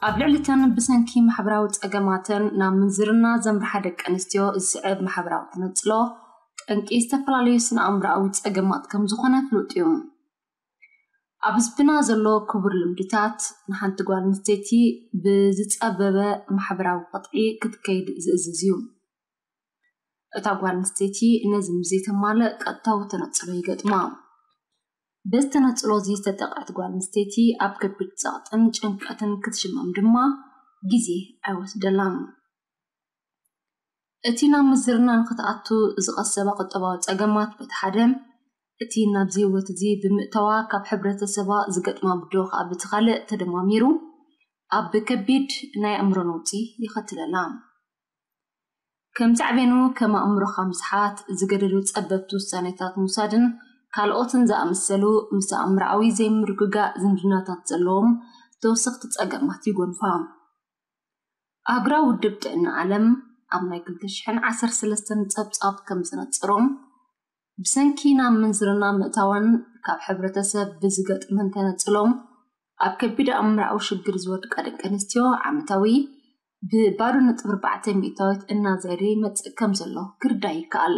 ኣብ ልዕሊ እተን ብሰንኪ ማሕበራዊ ጸገማተን ናብ ምንዝርና ዘምርሓ ደቂ ኣንስትዮ ዝስዕብ ማሕበራዊ ተነጽሎ፣ ጠንቂ ዝተፈላለዩ ስነ ኣእምሮኣዊ ጸገማት ከም ዝኾነ ፍሉጥ እዩ። ኣብ ህዝብና ዘሎ ክቡር ልምድታት ንሓንቲ ጓል ኣንስተይቲ ብዝጸበበ ማሕበራዊ ቅጥዒ ክትከይድ ዝእዝዝ እዩ። እታ ጓል ኣንስተይቲ ነዚ ምስ ዘይተማልእ ቀጥታዊ ተነጽሎ ይገጥማ። በዚ ተነጽሎ እዚ ዝተጠቕዐት ጓል ኣንስተይቲ ኣብ ከቢድ ጸቕጥን ጭንቀትን ክትሽመም ድማ ግዜ ኣይወስደላን። እቲ ናብ ምዝርና ንኽትኣቱ ዝቐሰባ ቁጠባዊ ጸገማት በቲ ሓደ፣ እቲ ናብዚ ህይወት እዚ ብምእታዋ ካብ ሕብረተሰባ ዝገጥማ ብድሆ ከኣ በቲ ካልእ ተደማሚሩ ኣብ ከቢድ ናይ ኣእምሮ ነውጺ የኸትለላ። ከም ሳዕቤኑ ከም ኣእምሮኻ ምስሓት፣ ዝገደዱ ጸበብቲ ውሳኔታት ምውሳድን ካልኦትን ዝኣመሰሉ ምስ ኣእምሮኣዊ ዘይምርግጋእ ዝምድናታት ዘለዎም ተወሰኽቲ ጸገማት ይጎንፋ። ኣህጉራዊ ውድብ ጥዕና ዓለም ኣብ ናይ ክልተ ሽሕን ዓሰርተ ሰለስተን ጸብጻብ ከም ዘነጸሮም፣ ብሰንኪ ናብ ምንዝርና ምእታወን ካብ ሕብረተሰብ ብዝገጥመን ተነጽሎም ኣብ ከቢድ ኣእምሮኣዊ ሽግር ዝወድቃ ደቂ ኣንስትዮ ዓመታዊ ብባዶ ነጥቢ ኣርባዕተ ሚእታዊት እናዘየደ ይመጽእ ከም ዘሎ ክርዳእ ይከኣል።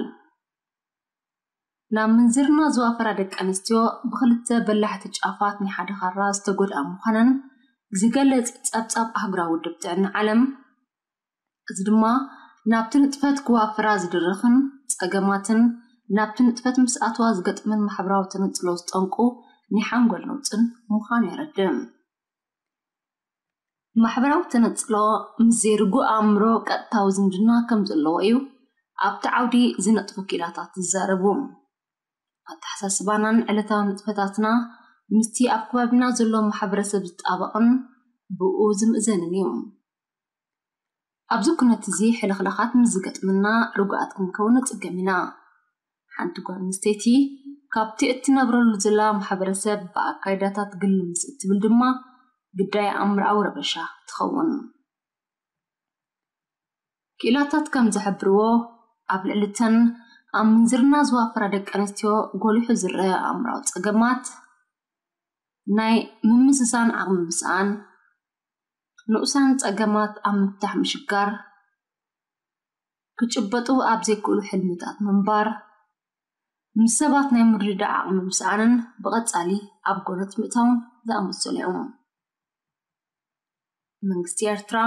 ናብ ምንዝርና ዝዋፈራ ደቂ ኣንስትዮ ብኽልተ በላሕቲ ጫፋት ናይ ሓደ ካራ ዝተጎድኣ ምዃነን ዝገልጽ ጸብጻብ ኣህጉራዊ ውድብ ጥዕና ዓለም፣ እዚ ድማ ናብቲ ንጥፈት ክዋፍራ ዝድርኽን ጸገማትን ናብቲ ንጥፈት ምስ ኣትዋ ዝገጥመን ማሕበራዊ ተነጽሎ ዝጠንቁ ናይ ሓንጎል ነውጽን ምዃኑ የረድእ። ማሕበራዊ ተነጽሎ ምስ ዘይርጉእ ኣእምሮ ቀጥታዊ ዝምድና ከም ዘለዎ እዩ ኣብቲ ዓውዲ ዝነጥፉ ክኢላታት ዝዛረቡ። ኣተሓሳስባናን ዕለታዊ ንጥፈታትና ምስቲ ኣብ ከባቢና ዘሎ ማሕበረሰብ ዝጣበቕን ብኡ ዝምእዘንን እዩ። ኣብዚ ኩነት እዚ ሕልኽላኻት ምስ ዝገጥመና ርጉኣት ክንከውን ንጽገም ኢና። ሓንቲ ጓል ኣንስተይቲ ካብቲ እትነብረሉ ዘላ ማሕበረሰብ ብኣካይዳታት ግልም ምስ እትብል ድማ ግዳይ ኣእምሮኣዊ ረበሻ ትኸውን። ክኢላታት ከም ዝሕብርዎ፣ ኣብ ልዕሊ እተን ኣብ ምንዝርና ዝዋፈራ ደቂ ኣንስትዮ ጎሊሑ ዝረአ ኣእምሮኣዊ ጸገማት፣ ናይ ምምዝዛን ዓቕሚ ምስኣን፣ ንኡሳን ጸገማት ኣብ ምፍታሕ ምሽጋር፣ ክጭበጡ ኣብ ዘይክእሉ ሕልምታት ምንባር፣ ምስ ሰባት ናይ ምርድዳእ ዓቕሚ ምስኣንን ብቐጻሊ ኣብ ጎነጽ ምእታውን ዝኣመሰሉ እዮም። መንግስቲ ኤርትራ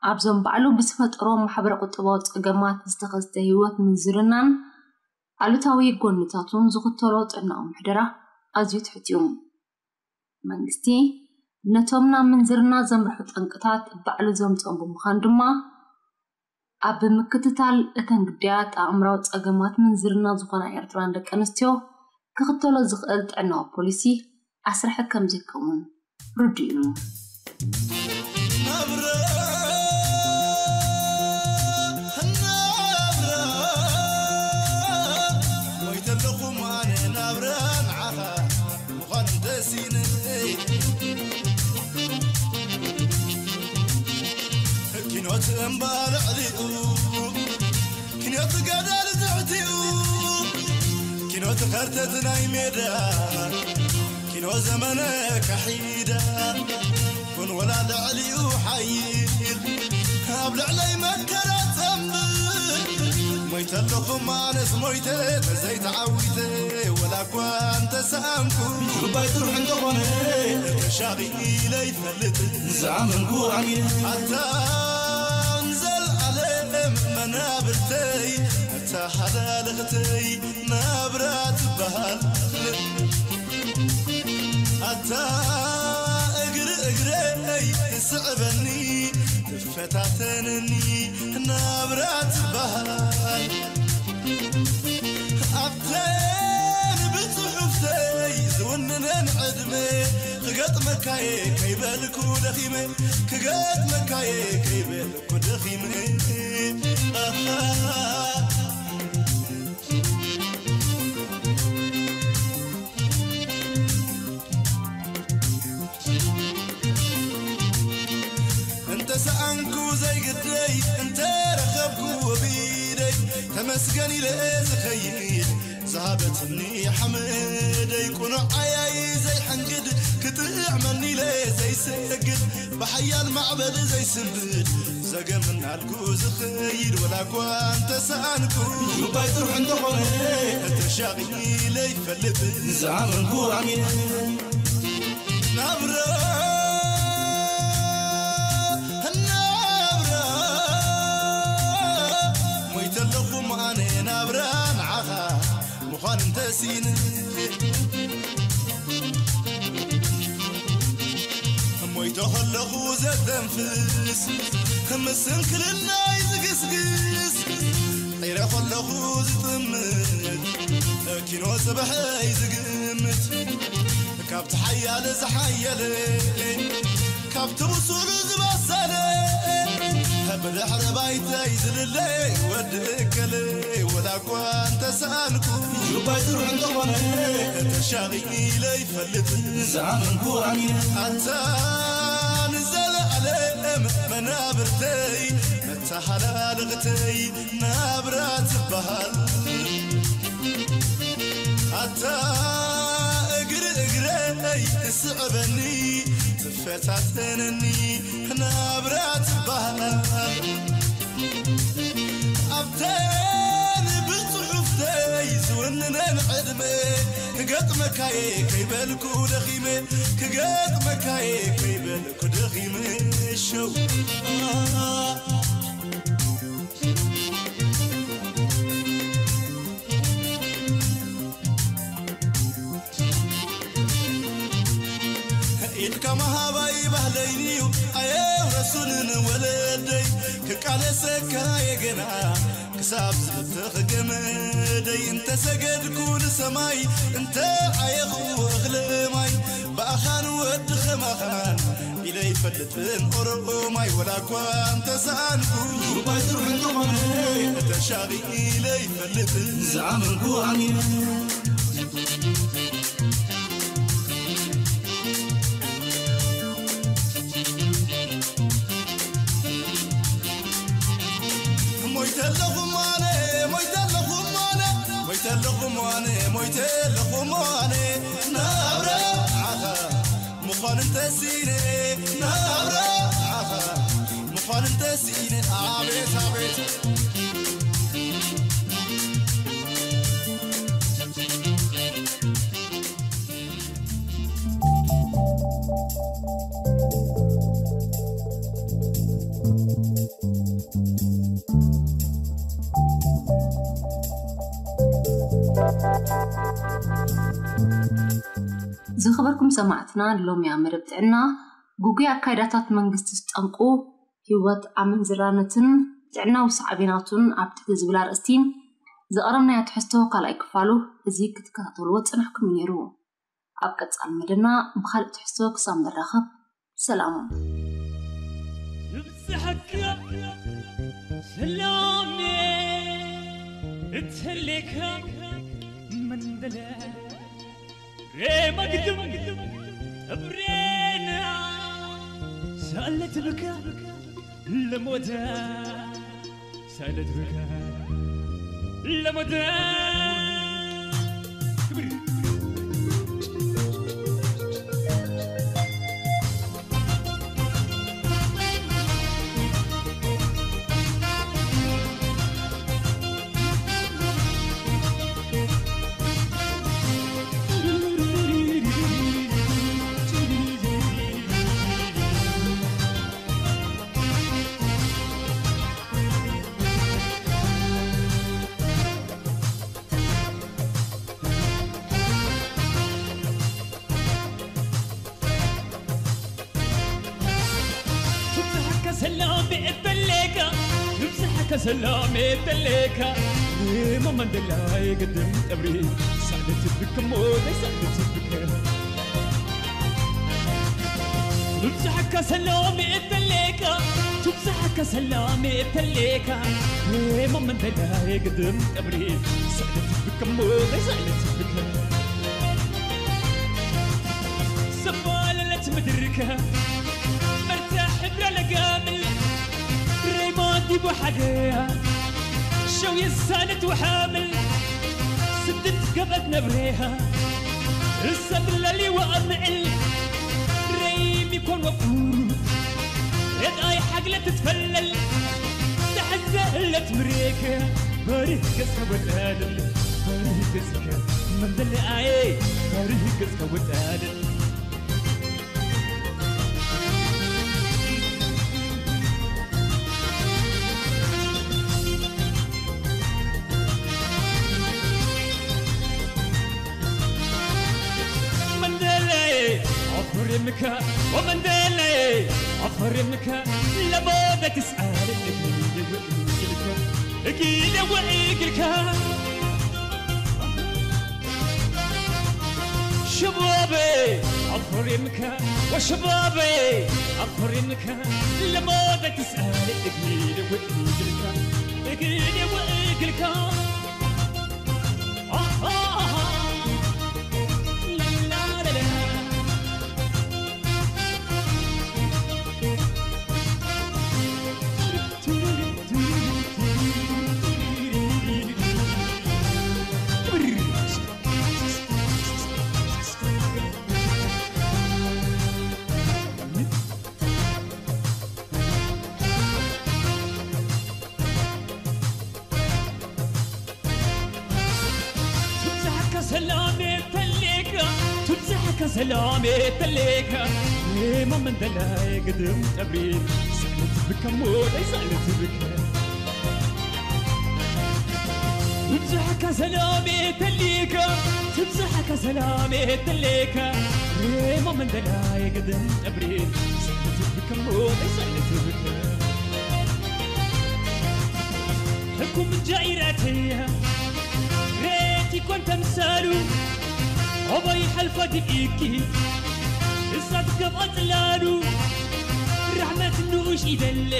ኣብዞም ባዕሉ ብዝፈጠሮ ማሕበረ ቁጠባዊ ጸገማት ዝተኸስተ ህይወት ምንዝርናን ኣሉታዊ ጎንታቱን ዝኽተሎ ጥዕናዊ ምሕደራ ኣዝዩ ትሑት እዩ። መንግስቲ ነቶም ናብ ምንዝርና ዘምርሑ ጠንቅታት ባዕሉ ዘምጽኦም ብምዃኑ ድማ ኣብ ምክትታል እተን ግዳያት ኣእምራዊ ጸገማት ምንዝርና ዝኾና ኤርትራን ደቂ ኣንስትዮ ክኽተሎ ዝኽእል ጥዕናዊ ፖሊሲ ኣስራሒ ከም ዘይከውን ርዱእ እዩ። ኪኖት እምባ ልዕሊኡ ኪኖት ገደል ትሕቲኡ ኪኖት ኸርተት ናይ ሜዳ ኪኖ ዘመነ ካሒዳ ኩን ወላ ልዕሊኡ ሓይል ኣብ ልዕለይ መከራ ጸምብል ሞይተ ኣለኹ ማነስ ሞይተ ተዘይተዓዊተ ወላ እኳ እንተሰኣንኩ ጉባይ ጥሩሕ እንተኾነ ተሻቒለ ይፈልጥ ዝኣመንኩ ኣሚነ ኣታ ንዘለዓለም መናብርተይ ኣታ ሓላለኽተይ ናብራ ትበሃል ኣታ እግሪ እግረይ ትስዕበኒ ትፈታተነኒ ናብራ ትበሃል ኣብተን ብጽሑፍተይ ዝውንነን ዕድመ ክገጥመካየ ከይበልኩ ደኺመ፣ ክገጥመካየ ከይበልኩ ደኺመ። ኣሃ። እንተ ሰኣንኩ ዘይግደይ፣ እንተ ረኸብኩ ወቢደይ፣ ተመስገን ኢለ ዝኸይድ፣ ዝሃበትኒ ሓመደይ፣ ቁኑዕ ዓያይ ዘይሐንግድ፣ ክጥዕመኒ ኢለ ዘይሰግድ፣ ብሓያል ማዕበል ዘይስንብድ፣ ዘገም እናልኩ ዝኸይድ፣ ወላ እኳ እንተ ሰኣንኩ፣ ዱባይ ጥርሑ እንተኾነ፣ ተሻቒለ ይፈልጥ፣ ዝኣመንኩ ኣሚነ። ናብራ፣ ናብራ፣ ሞይተ ኣለኹ ኣነ ናብራ ንዓኻ ምዃን እንተሲነ። ሞይተ ከለኹ ዘተንፍስ፣ ምስ ስንክልናይ ዝግስግስ፣ ዒረ ከለኹ ዝጥምት፣ ኪኖ ጽባሐይ ዝግምት፣ ካብቲ ሓያል ዝሓየለ፣ ካብቲ ብሱል ዝበሰለ፣ ብድሕሪ ባይተይ ዝልለ ወዲ እከለ፣ ወላ እኳ እንተሰኣንኩ፣ ዱባይ ጥርሑ እንተኾነ፣ ተሻቒለ ይፈልጥ፣ ዝኣመንኩ ኣሚነ። ኣንታ ንዘለኣለም መናብርተይ፣ መተሓላለቕተይ ናብራ ትበሃል። ኣታ እግሪ እግረይ ትስዕበኒ፣ ትፈታተነኒ ናብራ ትበሃል። ኣብተን ብጽሑፍተይ ዝውንነን ዕድመ፣ ክገጥመካየ ከይበልኩ ደኺመ፣ ክገጥመካየ ከይበልኩ ደኺመ። ሸው። ኢድካ ምሃባይ ባህለይን'ዩ፣ ኣየውረሱንን ወለደይ። ክቃለሰካ የገና ክሳብ ዝብተኽ ገመደይ። እንተሰገድኩ ንሰማይ፣ እንተ ዓየኹ እኽለ ማይ፣ ብኣኻን ወዲ ኸማኻን ኢለ ይፈልጥን ኦሮማይ፣ ወላ እኳ እንተሰኣንኩ፣ ዱባይ ጥርሑ እንተኾነ፣ ተሻቒለ ይፈልጥን ዝኣመንኩ ኣሚነ። ሞይተ ኣለኹ ማነ፣ ሞይተ ኣለኹ ማነ፣ ሞይተ ኣለኹ ማነ፣ ሞይተ ኣለኹ ማነ፣ ናብራ ዓኻ ምዃን እንተሲነ፣ ናብራ ዓኻ ምዃን እንተሲነ፣ ኣቤት ኣቤት። ዝኸበርኩም ሰማዕትና፣ ሎሚ ኣብ መደብ ጥዕና፣ ግጉይ ኣካይዳታት መንግስቲ ዝጠንቁ፣ ህይወት ኣመንዝራነትን ጥዕናዊ ሳዕቤናቱን ኣብ ትሕቲ ዝብል ኣርእስቲ ዘቕረብናዮ ትሕዝቶ ካልኣይ ክፋሉ፣ እዚ ክትከታተልዎ ዝጸናሕኩም እዩ ነይሩ። ኣብ ቀጻሊ መደብና ብኻልእ ትሕዝቶ ክሳብ ንራኸብ፣ ሰላም። ይብዝሓካ ሰላም እትህሌካ መንደለ ሬመግድም እብሬና ሳለት ብካ ለሞዳ ሳለት ብካ ለሞዳ ክብር ትብዝሓካ ሰላም የብለካ፣ ትብዝሓካ ሰላም የብለካ። ማመንደላይ ግድም ጠብሪ ሳዕደት ብከሞ ሳዕደት ብከ ምብዛሕካ ሰላም እተሌካ ትብዛሕካ ሰላም እተሌካ ማመንደላይ ግድም ጠብሪ ሳዕደት ብከሞ ሳዕደት ብከ ሰባለለት ምድርከ መርታ ሕብረ ለጋምል ሬማ ዲቡ ሓደ ሸው የሳነት ወሓምል ስድት ገበት ነብሬሃ እሰት ለሊዋ ምዕል ረይም ይኮን ወፉሩ ሬጣይ ሓግለ ትትፈለል ተሐዘለት ምሬከ በሪህ ገዝከ ወጣልል በሪህ ገዝከ መምለለኣየ በሪህ ገዝከ ወጣልል መንደለይ ኣፍሪምካ ወመንደለይ ኣፍሪምካ ለቦደ ትስኣል እግልካ እግለ ወእግልካ شبابي أفرمك وشبابي أفرمك لما تسأل أكيد وأكيدلك أكيد وأكيدلك آه آه آه لا لا لا لا ትብዛሕካ ሰላም የተሌካ ትብዛሕካ ሰላም የተሌካ ሞ መንደላይ ግድም ጠብሪ ስእነት ብከሞ ናይ ስእነት ብከ ትብዛሕካ ሰላም የተሌካ ትብዛሕካ ሰላም የተሌካ ሞ መንደላይ ግድም ጠብሪ ስእነት ብከሞ ናይ ስእነት ብከ ሕኩም ጃኢራተያ ሬት ይኮን ተምሳሉ ኦቦይ ሐልፎ ድኢኪ እሳት ገብኦ ጽላሉ ራሕመት ንኡሽ ይደለ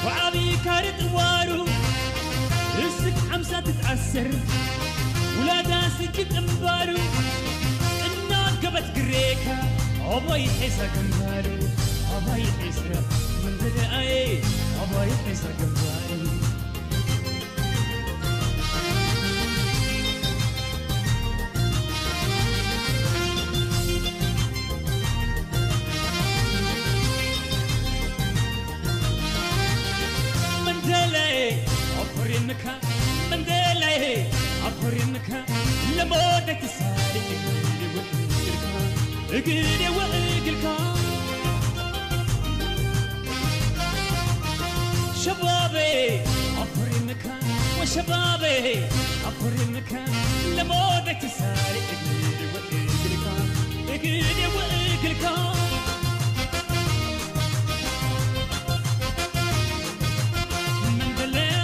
ወዓቢ ካሪ ጥዋሩ እስክ ሓምሳ ትትኣሰር ውላዳ ስኪ ጥንባሩ ጥና ገበት ግሬካ ኦቦይ ሒሳ ግንባሩ ኦቦይ ሒሳ መንዘለኣየ ኦቦይ ሒሳ ግንባሩ መንደላይ ኣኮሪምካ መንደላይ ኣኮሪምካ ለሞደት ሳሪ እግዴ ወእግልካ እግዴ ወእግልካ شبابي أفرمك وشبابي أفرمك لمودة ساري إجري وإجريكا إجري وإجريكا من دلال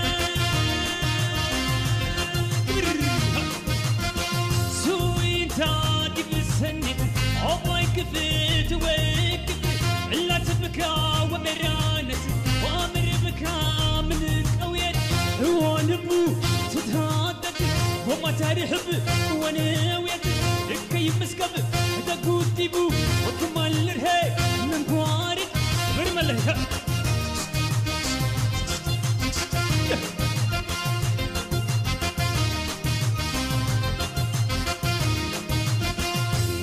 سوين تاكي بالسنة أبوي كفيت ويك እላትብካ ወመራነት ወኣምርብካ ምንቀውየት እወንቡ ትትሃደድ ወማታሪ ሕብ ወነውየት እከይ ምስከብ ተጉዲቡ ወክማልርሄ ምንኳሪ ብርመለህ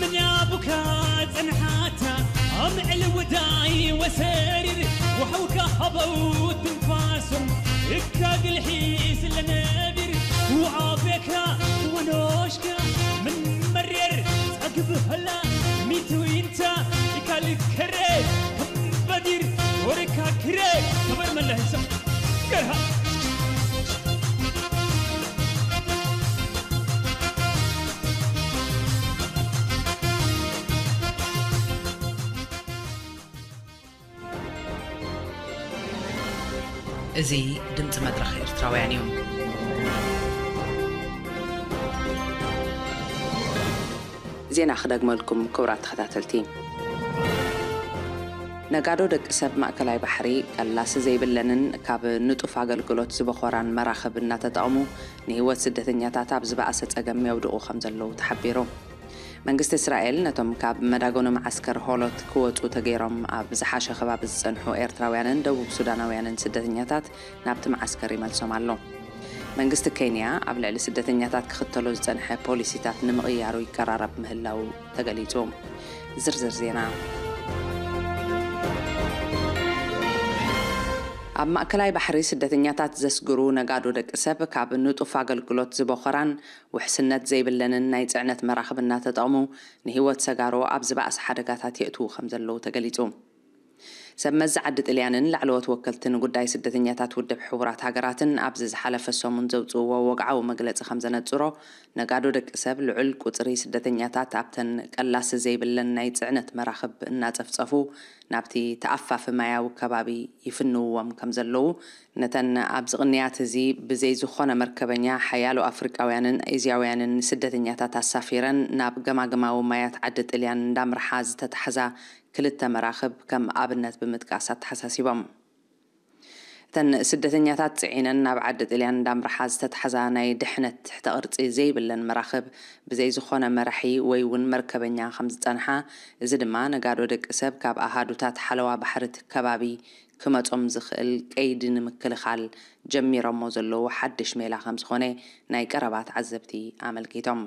ምናቡካ ጽንሓታ ኣብ ልዕሊ ውዳይ ወሰሪር ወሓውካ ሃበው ትንፋሶም እካ ግልሒ ስለ ነቢር ውዓቤካ ወኖሽካ ምን መሬር ጸግብ ህላ ሚትዊንታ ይካል ከረ ከም በዲር ወርካ ክረ ከበር መለህሰ ገርሃ እዚ ድምፂ መድረኽ ኤርትራውያን እዩ። ዜና ክደግመልኩም ክቡራት ተኸታተልቲ። ነጋዶ ደቂ ሰብ ማእከላይ ባሕሪ ቀላሲ ዘይብለንን ካብ ንጡፍ ኣገልግሎት ዝበኾራን መራኽብ እናተጠቕሙ ንህይወት ስደተኛታት ኣብ ዝበኣሰ ጸገም የውድቑ ከም ዘለዉ ተሓቢሩ። መንግስቲ እስራኤል ነቶም ካብ መዳጎኒ መዓስከር ሆሎት ክወጹ ተገይሮም ኣብ ዝሓሸ ከባቢ ዝጸንሑ ኤርትራውያንን ደቡብ ሱዳናውያንን ስደተኛታት ናብቲ መዓስከር ይመልሶም ኣሎ። መንግስቲ ኬንያ ኣብ ልዕሊ ስደተኛታት ክኽተሎ ዝጸንሐ ፖሊሲታት ንምቕያሩ ይቀራረብ ምህላዉ ተገሊጹ። ዝርዝር ዜና። ኣብ ማእከላይ ባሕሪ ስደተኛታት ዘስግሩ ነጋዶ ደቂ ሰብ ካብ ንጡፍ ኣገልግሎት ዝበኾራን ውሕስነት ዘይብለንን ናይ ጽዕነት መራኽብ እናተጠቕሙ ንህይወት ሰጋሮ ኣብ ዝበኣሰ ሓደጋታት የእትዉ ከም ዘለዉ ተገሊጹ። ሰብ መዚ ዓዲ ጥልያንን ላዕለዎት ወከልቲ ንጉዳይ ስደተኛታት ውድብ ሕቡራት ሃገራትን ኣብዚ ዝሓለፈ ሰሙን ዘውጽእዎ ወግዓዊ መግለጺ ከም ዘነጽሮ፣ ነጋዶ ደቂ ሰብ ልዑል ቁጽሪ ስደተኛታት ኣብተን ቀላሲ ዘይብለን ናይ ጽዕነት መራኽብ እናጸፍጸፉ ናብቲ ተኣፋፊ ማያዊ ከባቢ ይፍንውዎም ከም ዘለዉ፣ ነተን ኣብዚ ቅንያት እዚ ብዘይ ዝኾነ መርከበኛ ሓያሎ ኣፍሪቃውያንን ኤዝያውያንን ስደተኛታት ኣሳፊረን ናብ ገማግማዊ ማያት ዓዲ ጥልያን እንዳምርሓ ዝተታሕዛ ክልተ መራኽብ ከም ኣብነት ብምጥቃስ ኣተሓሳሲቦም። እተን ስደተኛታት ጽዒነን ናብ ዓዲ ጥልያን እንዳምርሓ ዝተታሕዛ ናይ ድሕነት ትሕተ ቅርጺ ዘይብለን መራኽብ ብዘይ ዝኾነ መራሒ ወይ እውን መርከበኛ ከም ዝጸንሓ፣ እዚ ድማ ነጋዶ ደቂ ሰብ ካብ ኣሃዱታት ሓለዋ ባሕሪ እቲ ከባቢ ክመጾም ዝኽእል ቀይዲ ንምክልኻል ጀሚሮሞ ዘለዉ ሓድሽ ሜላ ከም ዝኾነ ናይ ቀረባ ተዓዘብቲ ኣመልኪቶም።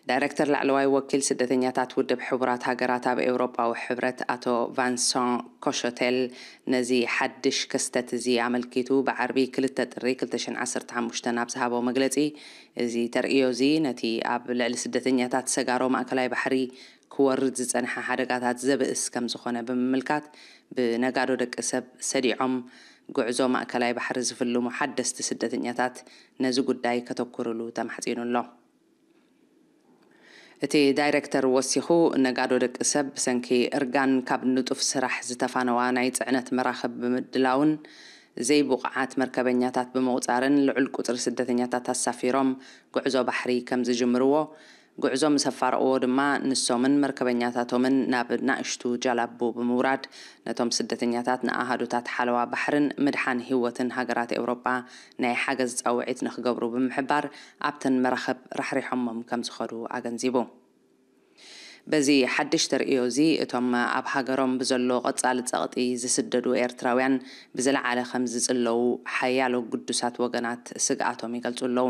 ዳይረክተር ላዕለዋይ ወኪል ስደተኛታት ውድብ ሕቡራት ሃገራት ኣብ ኤውሮጳዊ ሕብረት ኣቶ ቫንሶን ኮሾቴል ነዚ ሓድሽ ክስተት እዚ ኣመልኪቱ ብዓርቢ ክልተ ጥሪ ክልተ ሽሕን ዓሰርተ ሓሙሽተን ኣብ ዝሃቦ መግለጺ፣ እዚ ተርእዮ እዚ ነቲ ኣብ ልዕሊ ስደተኛታት ሰጋሮ ማእከላይ ባሕሪ ክወርድ ዝጸንሐ ሓደጋታት ዘብእስ ከም ዝኾነ ብምምልካት፣ ብነጋዶ ደቂ ሰብ ሰዲዖም ጉዕዞ ማእከላይ ባሕሪ ዝፍልሙ ሓደስቲ ስደተኛታት ነዚ ጉዳይ ከተኩርሉ ተማሕጺኑ ኣሎ። እቲ ዳይረክተር ወሲኹ፣ ነጋዶ ደቂ ሰብ ብሰንኪ እርጋን ካብ ንጡፍ ስራሕ ዝተፋነዋ ናይ ጽዕነት መራኽብ ብምድላውን ዘይብቑዓት መርከበኛታት ብምቑጻርን ልዑል ቁጽሪ ስደተኛታት ኣሳፊሮም ጉዕዞ ባሕሪ ከም ዝጅምርዎ፣ ጉዕዞ ምስ ኣፋረቕዎ ድማ ንሶምን መርከበኛታቶምን ናብ ናእሽቱ ጃላቡ ብምውራድ ነቶም ስደተኛታት ንኣሃዱታት ሓለዋ ባሕርን ምድሓን ህይወትን ሃገራት ኤውሮጳ ናይ ሓገዝ ጻውዒት ንኽገብሩ ብምሕባር ኣብተን መራኽብ ራሕሪሖሞም ከም ዝኸዱ ኣገንዚቡ። በዚ ሓድሽ ተርእዮ እዚ እቶም ኣብ ሃገሮም ብዘሎ ቀጻሊ ጸቕጢ ዝስደዱ ኤርትራውያን ብዝለዓለ ከም ዝጽለዉ ሓያሎ ግዱሳት ወገናት ስግኣቶም ይገልጹ ኣለዉ።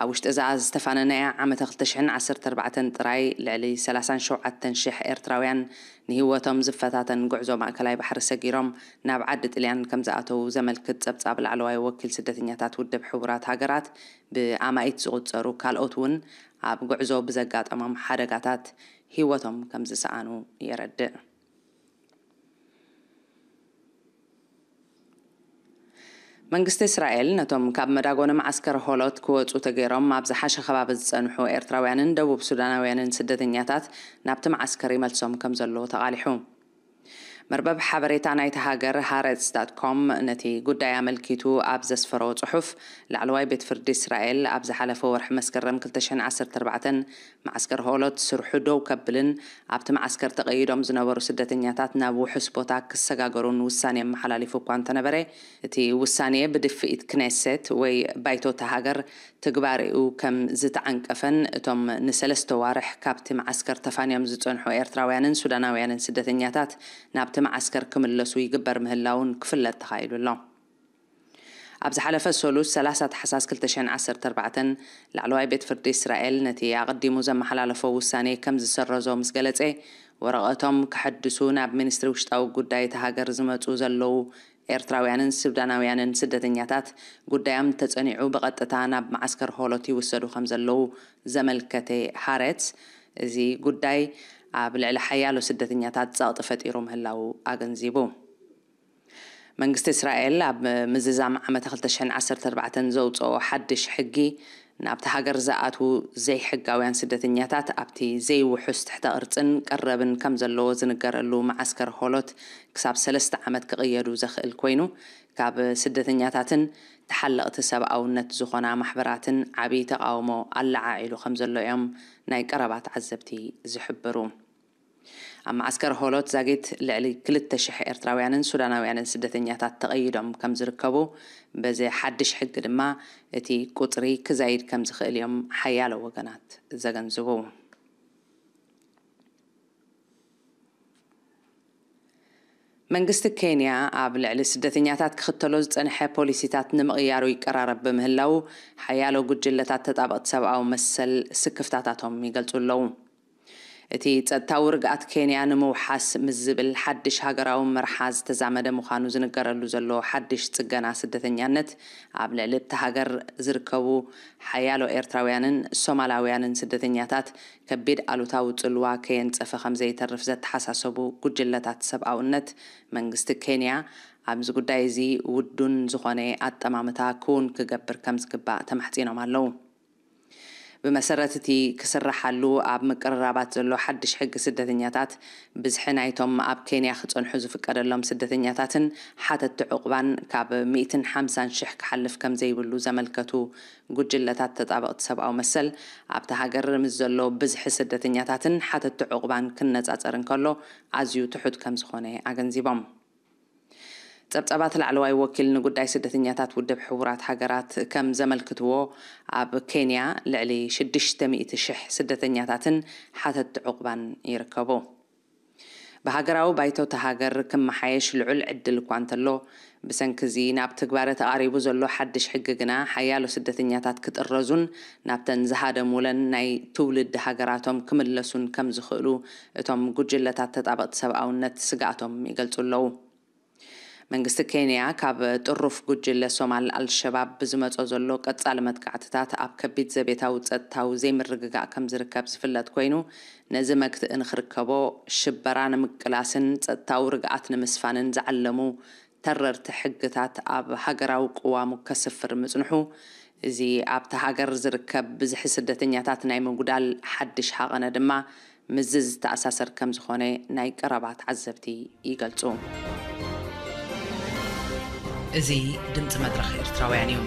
ኣብ ውሽጢ እዛ ዝተፋነነያ ዓመተ ክልተ ሽሕን ዓሰርተ ኣርባዕተን ጥራይ ልዕሊ ሰላሳን ሸውዓተን ሽሕ ኤርትራውያን ንህይወቶም ዝፈታተን ጉዕዞ ማእከላይ ባሕሪ ሰጊሮም ናብ ዓዲ ጥልያን ከም ዝኣተዉ ዘመልክት ጸብጻብ ላዕለዋይ ወኪል ስደተኛታት ውድብ ሕቡራት ሃገራት፣ ብኣማኢት ዝቑጸሩ ካልኦት እውን ኣብ ጉዕዞ ብዘጋጠሞም ሓደጋታት ህይወቶም ከም ዝሰኣኑ የረድእ። መንግስቲ እስራኤል ነቶም ካብ መዳጎኒ መዓስከር ሆሎት ክወጹ ተገይሮም ኣብ ዝሓሸ ከባቢ ዝጸንሑ ኤርትራውያንን ደቡብ ሱዳናውያንን ስደተኛታት ናብቲ መዓስከር ይመልሶም ከም ዘሎ ተቓሊሑ። መርበብ ሓበሬታ ናይቲ ሃገር ሃረጽ ዳት ኮም ነቲ ጉዳይ ኣመልኪቱ ኣብ ዘስፈሮ ጽሑፍ፣ ላዕለዋይ ቤት ፍርዲ እስራኤል ኣብ ዝሓለፈ ወርሒ መስከረም ክልተ ሽሕን ዓሰርተ ኣርባዕተን መዓስከር ሆሎት ስርሑ ደው ከብልን ኣብቲ መዓስከር ተቐይዶም ዝነበሩ ስደተኛታት ናብ ውሑስ ቦታ ክሰጋገሩን ውሳኔ ኣመሓላሊፉ እኳ እንተነበረ፣ እቲ ውሳኔ ብድፍኢት ክኔሴት ወይ ባይቶ እታ ሃገር ትግባሬኡ ከም ዝተዓንቀፈን እቶም ንሰለስተ ዋርሕ ካብቲ መዓስከር ተፋንዮም ዝጸንሑ ኤርትራውያንን ሱዳናውያንን ስደተኛታት ናብቲ መዓስከር ክምለሱ ይግበር ምህላውን ክፍለጥ ተኻኢሉ ኣሎ። ኣብ ዝሓለፈ ሰሉስ ሰላሳ ታሕሳስ ክልተ ሽሕን ዓሰርተ ኣርባዕተን ላዕለዋይ ቤት ፍርዲ እስራኤል ነቲ ኣቐዲሙ ዘመሓላለፎ ውሳኔ ከም ዝሰረዞ ምስ ገለጸ፣ ወረቐቶም ከሐድሱ ናብ ሚኒስትሪ ውሽጣዊ ጉዳይ እታ ሃገር ዝመጹ ዘለዉ ኤርትራውያንን ሱዳናውያንን ስደተኛታት ጉዳዮም ተጸኒዑ ብቐጥታ ናብ መዓስከር ሆሎት ይውሰዱ ከም ዘለዉ ዘመልከተ ሃረትስ፣ እዚ ጉዳይ ኣብ ልዕሊ ሓያሎ ስደተኛታት ጸቕጢ ፈጢሩ ምህላዉ ኣገንዚቡ። መንግስቲ እስራኤል ኣብ ምዝዛም ዓመት ክልተ ሽሕን ዓሰርተ ኣርባዕተን ዘውፅኦ ሓድሽ ሕጊ፣ ናብቲ ሃገር ዝኣትዉ ዘይሕጋውያን ስደተኛታት ኣብቲ ዘይውሑስ ትሕተ ቅርጽን ቀረብን ከም ዘለዎ ዝንገረሉ መዓስከር ሆሎት ክሳብ ሰለስተ ዓመት ክቕየዱ ዘኽእል ኮይኑ፣ ካብ ስደተኛታትን ተሓለቕቲ ሰብኣውነት ዝኾና ማሕበራትን ዓብዪ ተቓውሞ ኣለዓዒሉ ከም ዘሎ እዮም ናይ ቀረባ ተዓዘብቲ ዝሕብሩ። ኣብ መዓስከር ሆሎት ዛጊት ልዕሊ ክልተ ሽሕ ኤርትራውያንን ሱዳናውያንን ስደተኛታት ተቐይዶም ከም ዝርከቡ፣ በዚ ሓድሽ ሕጊ ድማ እቲ ቁጽሪ ክዛይድ ከም ዝኽእል እዮም ሓያሎ ወገናት ዘገንዝቡ። መንግስቲ ኬንያ ኣብ ልዕሊ ስደተኛታት ክኽተሎ ዝጸንሐ ፖሊሲታት ንምቕያሩ ይቀራረብ ብምህላዉ፣ ሓያሎ ጉጅለታት ተጣበቕቲ ሰብኣዊ መሰል ስክፍታታቶም ይገልጹ ኣለዉ። እቲ ጸጥታዊ ርግኣት ኬንያ ንምውሓስ ምስ ዝብል ሓድሽ ሃገራዊ መርሓ ዝተዛመደ ምዃኑ ዝንገረሉ ዘሎ ሓድሽ ጽገና ስደተኛነት፣ ኣብ ልዕሊ እታ ሃገር ዝርከቡ ሓያሎ ኤርትራውያንን ሶማላውያንን ስደተኛታት ከቢድ ኣሉታዊ ጽልዋ ከየንጸፈ ከም ዘይተርፍ ዘተሓሳሰቡ ጉጅለታት ሰብኣውነት፣ መንግስቲ ኬንያ ኣብዚ ጉዳይ እዚ ውዱን ዝኾነ ኣጠማምታ ክውን ክገብር ከም ዝግባእ ተማሕጺኖም ኣለዉ። ብመሰረት እቲ ክስረሓሉ ኣብ ምቅርራባት ዘሎ ሓድሽ ሕጊ ስደተኛታት፣ ብዝሒ ናይቶም ኣብ ኬንያ ክጸንሑ ዝፍቀደሎም ስደተኛታትን ሓተቲ ዕቑባን ካብ ሚእትን ሓምሳን ሽሕ ክሓልፍ ከም ዘይብሉ ዘመልከቱ ጉጅለታት ተጣበቕቲ ሰብኣዊ መሰል፣ ኣብቲ ሃገር ምስ ዘሎ ብዝሒ ስደተኛታትን ሓተቲ ዕቑባን ክነጻጸር እንከሎ ኣዝዩ ትሑት ከም ዝኾነ ኣገንዚቦም። ጸብጻባት ላዕለዋይ ወኪል ንጉዳይ ስደተኛታት ውድብ ሕቡራት ሃገራት ከም ዘመልክትዎ፣ ኣብ ኬንያ ልዕሊ ሽዱሽተ ሚእቲ ሽሕ ስደተኛታትን ሓተቲ ዕቑባን ይርከቡ። ብሃገራዊ ባይቶ እታ ሃገር ክመሓየሽ ልዑል ዕድል እኳ እንተሎ፣ ብሰንኪ እዚ ናብ ትግባረ ተቓሪቡ ዘሎ ሓድሽ ሕጊ ግና ሓያሎ ስደተኛታት ክጥረዙን ናብተን ዝሃደሙለን ናይ ትውልዲ ሃገራቶም ክምለሱን ከም ዝኽእሉ እቶም ጉጅለታት ተጣበቕቲ ሰብኣውነት ስግኣቶም ይገልጹ ኣለዉ። መንግስቲ ኬንያ ካብ ጥሩፍ ጉጅለ ሶማል ኣልሸባብ ብዝመጾ ዘሎ ቀጻሊ መጥቃዕትታት ኣብ ከቢድ ዘቤታዊ ጸጥታዊ ዘይምርግጋእ ከም ዝርከብ ዝፍለጥ ኮይኑ፣ ነዚ መግትኢ ንኽርከቦ ሽበራ ንምቅላስን ጸጥታዊ ርግኣት ንምስፋንን ዝዓለሙ ተረርቲ ሕግታት ኣብ ሃገራዊ ቅዋሙ ከስፍር ምጽንሑ፣ እዚ ኣብቲ ሃገር ዝርከብ ብዝሒ ስደተኛታት ናይ ምጉዳል ሓድሽ ሃቐነ ድማ ምስዚ ዝተኣሳሰር ከም ዝኾነ ናይ ቀረባ ተዓዘብቲ ይገልጹ። እዚ ድምጺ መድረኽ ኤርትራውያን እዩ።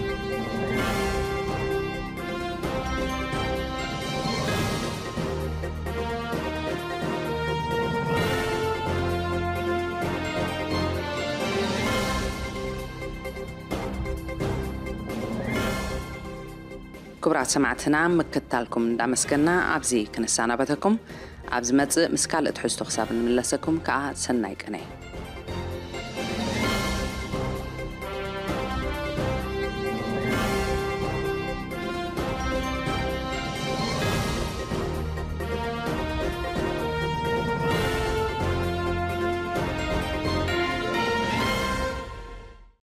ክቡራት ሰማዕትና፣ ምክትታልኩም እንዳመስገና ኣብዚ ክንሰናበተኩም። ኣብ ዝመጽእ ምስ ካልእ ትሕዝቶ ክሳብ እንምለሰኩም ከኣ ሰናይ ቅነ።